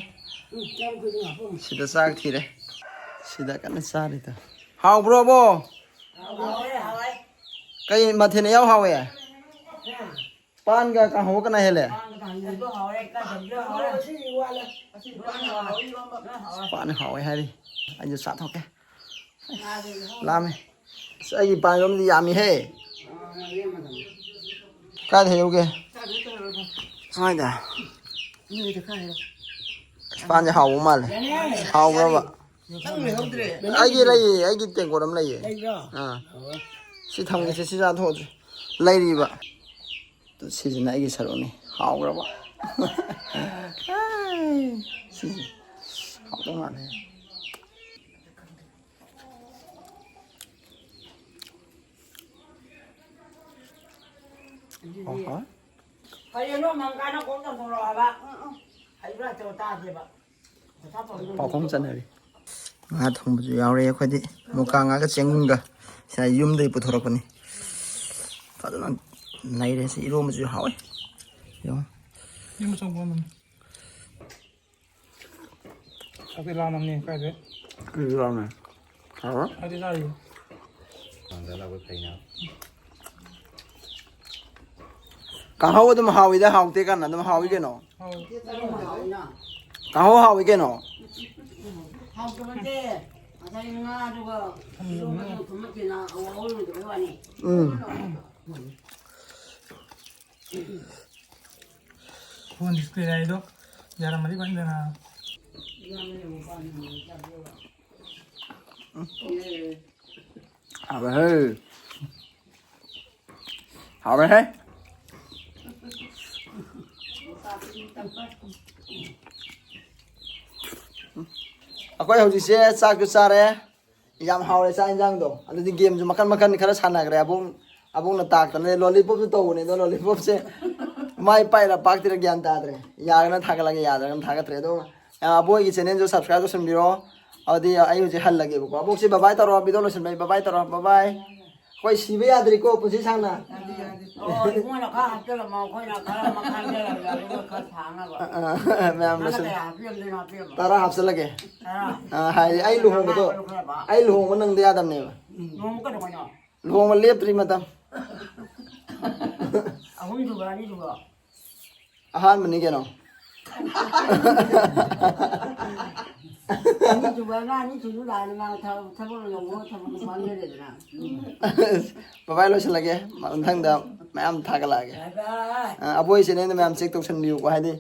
ꯎꯝ, ꯆꯥꯛ ꯈꯨꯗꯤꯡ ꯍꯥꯞꯄꯝꯃꯨ꯫ ꯁꯤꯗ ꯆꯥꯛ ꯊꯤꯔꯦ꯫ ꯁꯤꯗ ꯀꯟꯅ ꯆꯥꯔꯤꯗꯣ꯫ ꯍꯥꯎꯕ꯭ꯔꯣ ꯑꯕꯣ? ꯀꯩ ꯃꯊꯦꯜꯅ ꯏꯍꯥꯎ ꯍꯥꯎꯋꯦ? ꯄꯥꯟꯒ ꯀꯥꯡꯍꯧꯒ ꯀꯅꯥ ꯍꯦꯜꯂꯦ? ꯑꯗꯨ ꯍꯥꯎꯔꯦ, ꯀꯥꯡꯍꯧꯁꯨ ꯍꯥꯎꯔꯦ꯫ ꯄꯥꯟ ꯍꯥꯎꯋꯦ ꯍꯥꯏꯔꯤ꯫ ꯑꯩꯁꯨ ꯆꯥꯊꯣꯛꯀꯦ꯫ ꯂꯥꯝꯃꯦ꯫ ꯑꯁ, ꯑꯩꯒꯤ ꯄꯥꯟ ꯌꯣꯝꯗꯤ ꯌꯥꯝꯃꯤꯍꯦ꯫ ꯀꯥꯏꯗ ꯍꯦꯛꯎꯒꯦ? ꯁ꯭ꯋꯥꯏꯗ꯫ ꯑꯁ, ꯄꯥꯟꯁꯦ ꯍꯥꯎꯕ ꯃꯥꯜꯂꯦ꯫ ꯍꯥꯎꯕ꯭ꯔꯕ? ꯑꯩꯒꯤ ꯂꯩꯌꯦ, ꯑꯩꯒꯤ ꯇꯦꯡꯀꯣꯠ ꯑꯃ ꯂꯩꯌꯦ꯫ ꯂꯩꯕ꯭ꯔꯣ? ꯑꯥ꯫ ꯁꯤ ꯊꯝꯒꯦꯁꯦ, ꯁꯤ ꯆꯥꯊꯣꯛꯑꯁꯦ꯫ ꯂꯩꯔꯤꯕ꯫ ꯑꯗꯨ ꯁꯤꯁꯤꯅ ꯑꯩꯒꯤ ꯁꯔꯨꯛꯅꯤ꯫ ꯍꯥꯎꯈ꯭ꯔꯕ꯫ ꯁꯤꯁꯦ ꯍꯥꯎꯗꯧ ꯃꯥꯜꯂꯦ꯫ ꯑꯣꯍꯣ꯫ ꯀꯔꯤꯅꯣ ꯃꯪꯒꯥꯅ ꯀꯣꯛ ꯇꯧꯊꯣꯔꯛꯑꯣ ꯍꯥꯏꯕ? ꯎꯝ, ꯎꯝ꯫ ꯍꯩꯕ꯭ꯔꯥ ꯍꯩꯇꯕ꯭ꯔꯥ ꯇꯥꯗꯦꯕ꯫ ꯄꯥꯎꯈꯨꯝ ꯆꯟꯅꯔꯤ꯫ ꯉꯥ ꯊꯣꯡꯕꯁꯨ ꯌꯥꯎꯔꯦ ꯑꯩꯈꯣꯏꯗꯤ꯫ ꯃꯨꯀꯥ ꯉꯥꯒ ꯆꯦꯡꯒꯨꯝꯒ꯫ ꯁꯤꯅ ꯌꯨꯝꯗꯒꯤ ꯄꯨꯊꯣꯔꯛꯄꯅꯤ꯫ ꯐꯖꯅ ꯅꯩꯔꯦ꯫ ꯁꯤ ꯏꯔꯣꯝꯕꯁꯨ ꯍꯥꯎꯋꯦ꯫ ꯌꯦꯡꯉꯣ꯫ ꯌꯨꯝ ꯑꯆꯧꯕ ꯑꯃꯅꯤ꯫ ꯆꯥꯛꯇꯤ ꯂꯥꯝꯃꯝꯅꯤ ꯀꯥꯏꯗꯩ꯫ ꯑꯩꯁꯨ ꯂꯥꯝꯃꯦ꯫ ꯍꯥꯎꯕ꯭ꯔꯥ? ꯑꯩꯗꯤ ꯆꯥꯔꯤꯌꯦ꯫ ꯃꯥꯡꯗ ꯂꯥꯛꯄ ꯐꯩꯅ꯫ ꯀꯥꯡꯍꯧ ꯑꯗꯨꯝ ꯍꯥꯎꯋꯤꯗ, ꯍꯥꯎꯇꯦ ꯀꯥꯟꯅ ꯑꯗꯨꯝ ꯍꯥꯎꯋꯤ ꯀꯩꯅꯣ꯫ ꯍꯥꯎꯋꯤ꯫ ꯀꯥꯡꯍꯧ ꯍꯥꯎꯋꯤ ꯀꯩꯅꯣ꯫ ꯍꯥꯎꯇꯕꯁꯦ ꯉꯁꯥꯏ ꯉꯥꯗꯨꯒ ꯏꯔꯣꯟꯕꯗꯨꯒ ꯊꯨꯝꯃꯛꯇꯦꯅ ꯑꯋꯥ ꯑꯋꯥ ꯂꯣꯏꯗꯕꯩ ꯋꯥꯅꯤ꯫ ꯎꯝ꯫ ꯐꯣꯟ ꯗꯤꯁꯄ꯭ꯂꯦ ꯂꯥꯏꯗꯣ ꯌꯥꯔꯝꯃꯗꯤ ꯐꯅꯤꯗꯅ꯫ ꯍꯥꯎꯔꯦꯍꯦ꯫ ꯍꯥꯎꯔꯦꯍꯦ꯫ ꯑꯩꯈꯣꯏ ꯍꯧꯖꯤꯛꯁꯦ ꯆꯥꯛꯁꯨ ꯆꯥꯔꯦ꯫ ꯌꯥꯝ ꯍꯥꯎꯔꯦ ꯆꯥꯛ ꯏꯟꯖꯥꯡꯗꯣ꯫ ꯑꯗꯨꯗꯤ ꯒꯦꯝꯁꯨ ꯃꯈꯟ ꯃꯈꯟ ꯈꯔ ꯁꯥꯟꯅꯈ꯭ꯔꯦ꯫ ꯑꯕꯣꯛ-, ꯑꯕꯣꯛꯅ ꯇꯥꯛꯇꯅ ꯂꯣꯂꯤꯄꯣꯞꯁꯨ ꯇꯧꯕꯅꯦ꯫ ꯑꯗꯣ ꯂꯣꯂꯤꯄꯣꯞꯁꯦ ꯃꯥꯏ ꯄꯥꯛꯏꯔꯥ ꯄꯥꯛꯇ꯭ꯔꯤꯔꯥ ꯒ꯭ꯌꯥꯟ ꯇꯥꯗ꯭ꯔꯦ꯫ ꯌꯥꯔꯒꯅ ꯊꯥꯒꯠꯂꯒꯦ, ꯌꯥꯗ꯭ꯔꯒꯅ ꯊꯥꯒꯠꯇ꯭ꯔꯦ꯫ ꯑꯗꯣ, ꯑ, ꯑꯕꯣꯛ ꯑꯩꯒꯤ ꯆꯦꯅꯦꯜꯁꯨ ꯁꯕꯁꯀ꯭ꯔꯥꯏꯕ ꯇꯧꯁꯟꯕꯤꯔꯣ꯫ ꯑꯗꯨꯗꯤ ꯑꯩ ꯍꯧꯖꯤꯛ ꯍꯜꯂꯒꯦꯕꯀꯣ꯫ ꯑꯕꯣꯛꯁꯦ ꯕꯕꯥꯏ ꯇꯧꯔꯣ, ꯚꯤꯗꯤꯑꯣ ꯂꯣꯏꯁꯟꯕꯩ ꯕꯕꯥꯏ ꯇꯧꯔꯣ, ꯕꯕꯥꯏ꯫ ꯑꯩꯈꯣꯏ ꯁꯤꯕ ꯌꯥꯗ꯭ꯔꯤꯀꯣ ꯄꯨꯟꯁꯤ ꯁꯥꯡꯅ꯫ ꯑꯣ, ꯏꯕꯨꯡꯉꯣꯅ ꯈꯔ ꯍꯥꯞꯆꯜꯂꯝꯃꯣ, ꯑꯩꯈꯣꯏꯅ ꯈꯔ ꯃꯈꯥ ꯍꯥꯞꯆꯜꯂꯝꯃꯣ, ꯑꯗꯨꯒ ꯈꯔ ꯁꯥꯡꯅꯕ꯫ ꯑ, ꯑ, ꯃꯌꯥꯝ ꯅꯪꯅ ꯂꯣꯏꯁꯤꯜ ꯀꯌꯥ ꯍꯥꯞꯄꯤꯔꯝꯗꯣꯏꯅꯣ ꯍꯥꯞꯄꯤꯔꯝꯃꯣ꯫ ꯇꯔꯥ ꯍꯥꯞꯆꯜꯂꯒꯦ꯫ ꯇꯔꯥ꯫ ꯑ, ꯍꯥꯏꯗꯤ ꯑꯩ ꯂꯨꯍꯣꯡꯕꯗꯣ, ꯃꯉꯥ ꯈꯔ ꯍꯥꯞꯄ꯫ ꯑꯩ ꯂꯨꯍꯣꯡꯕ ꯅꯪꯗ ꯌꯥꯗꯕꯅꯦꯕ꯫ ꯅꯣꯡꯃ ꯀꯩꯗꯧꯉꯩꯅꯣ? ꯂꯨꯍꯣꯡꯕ ꯂꯦꯞꯇ꯭ꯔꯤ ꯃꯇꯝ꯫ ꯑꯍꯨꯝꯁꯨꯕ, ꯑꯅꯤꯁꯨꯕ꯫ ꯑꯍꯥꯟꯕꯅꯤ ꯀꯩꯅꯣ꯫ ꯑꯅꯤꯁꯨꯕ ꯑꯉꯥꯡ ꯑꯅꯤꯁꯨꯕ ꯂꯥꯛꯑꯅꯤ, ꯃꯥ ꯊꯕꯛ, ꯊꯕꯛ ꯌꯧꯕ ꯊꯕꯛ ꯄꯥꯝꯖꯔꯦꯗꯅ꯫ ꯕꯕꯥꯏ ꯂꯣꯏꯁꯤꯜꯂꯒꯦ, ꯃꯊꯪꯗ ꯃꯌꯥꯝ ꯊꯥꯒꯠꯂꯛꯑꯒꯦ꯫ Bye bye. ꯑ, ꯑꯕꯣꯏ ꯆꯦꯅꯦꯜꯗ ꯃꯌꯥꯝ ꯆꯦꯛ ꯇꯧꯁꯟꯕꯤꯌꯨꯀꯣ, ꯍꯥꯏꯗꯤ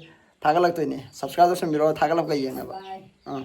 ꯊꯥꯒꯠꯂꯛꯇꯣꯏꯅꯦ꯫ ꯁꯕꯁꯀ꯭ꯔꯥꯏꯕ ꯇꯧꯁꯟꯕꯤꯔꯣ, ꯊꯥꯒꯠꯂꯛꯄ ꯌꯦꯡꯅꯕ꯫ Bye. ꯑꯥ꯫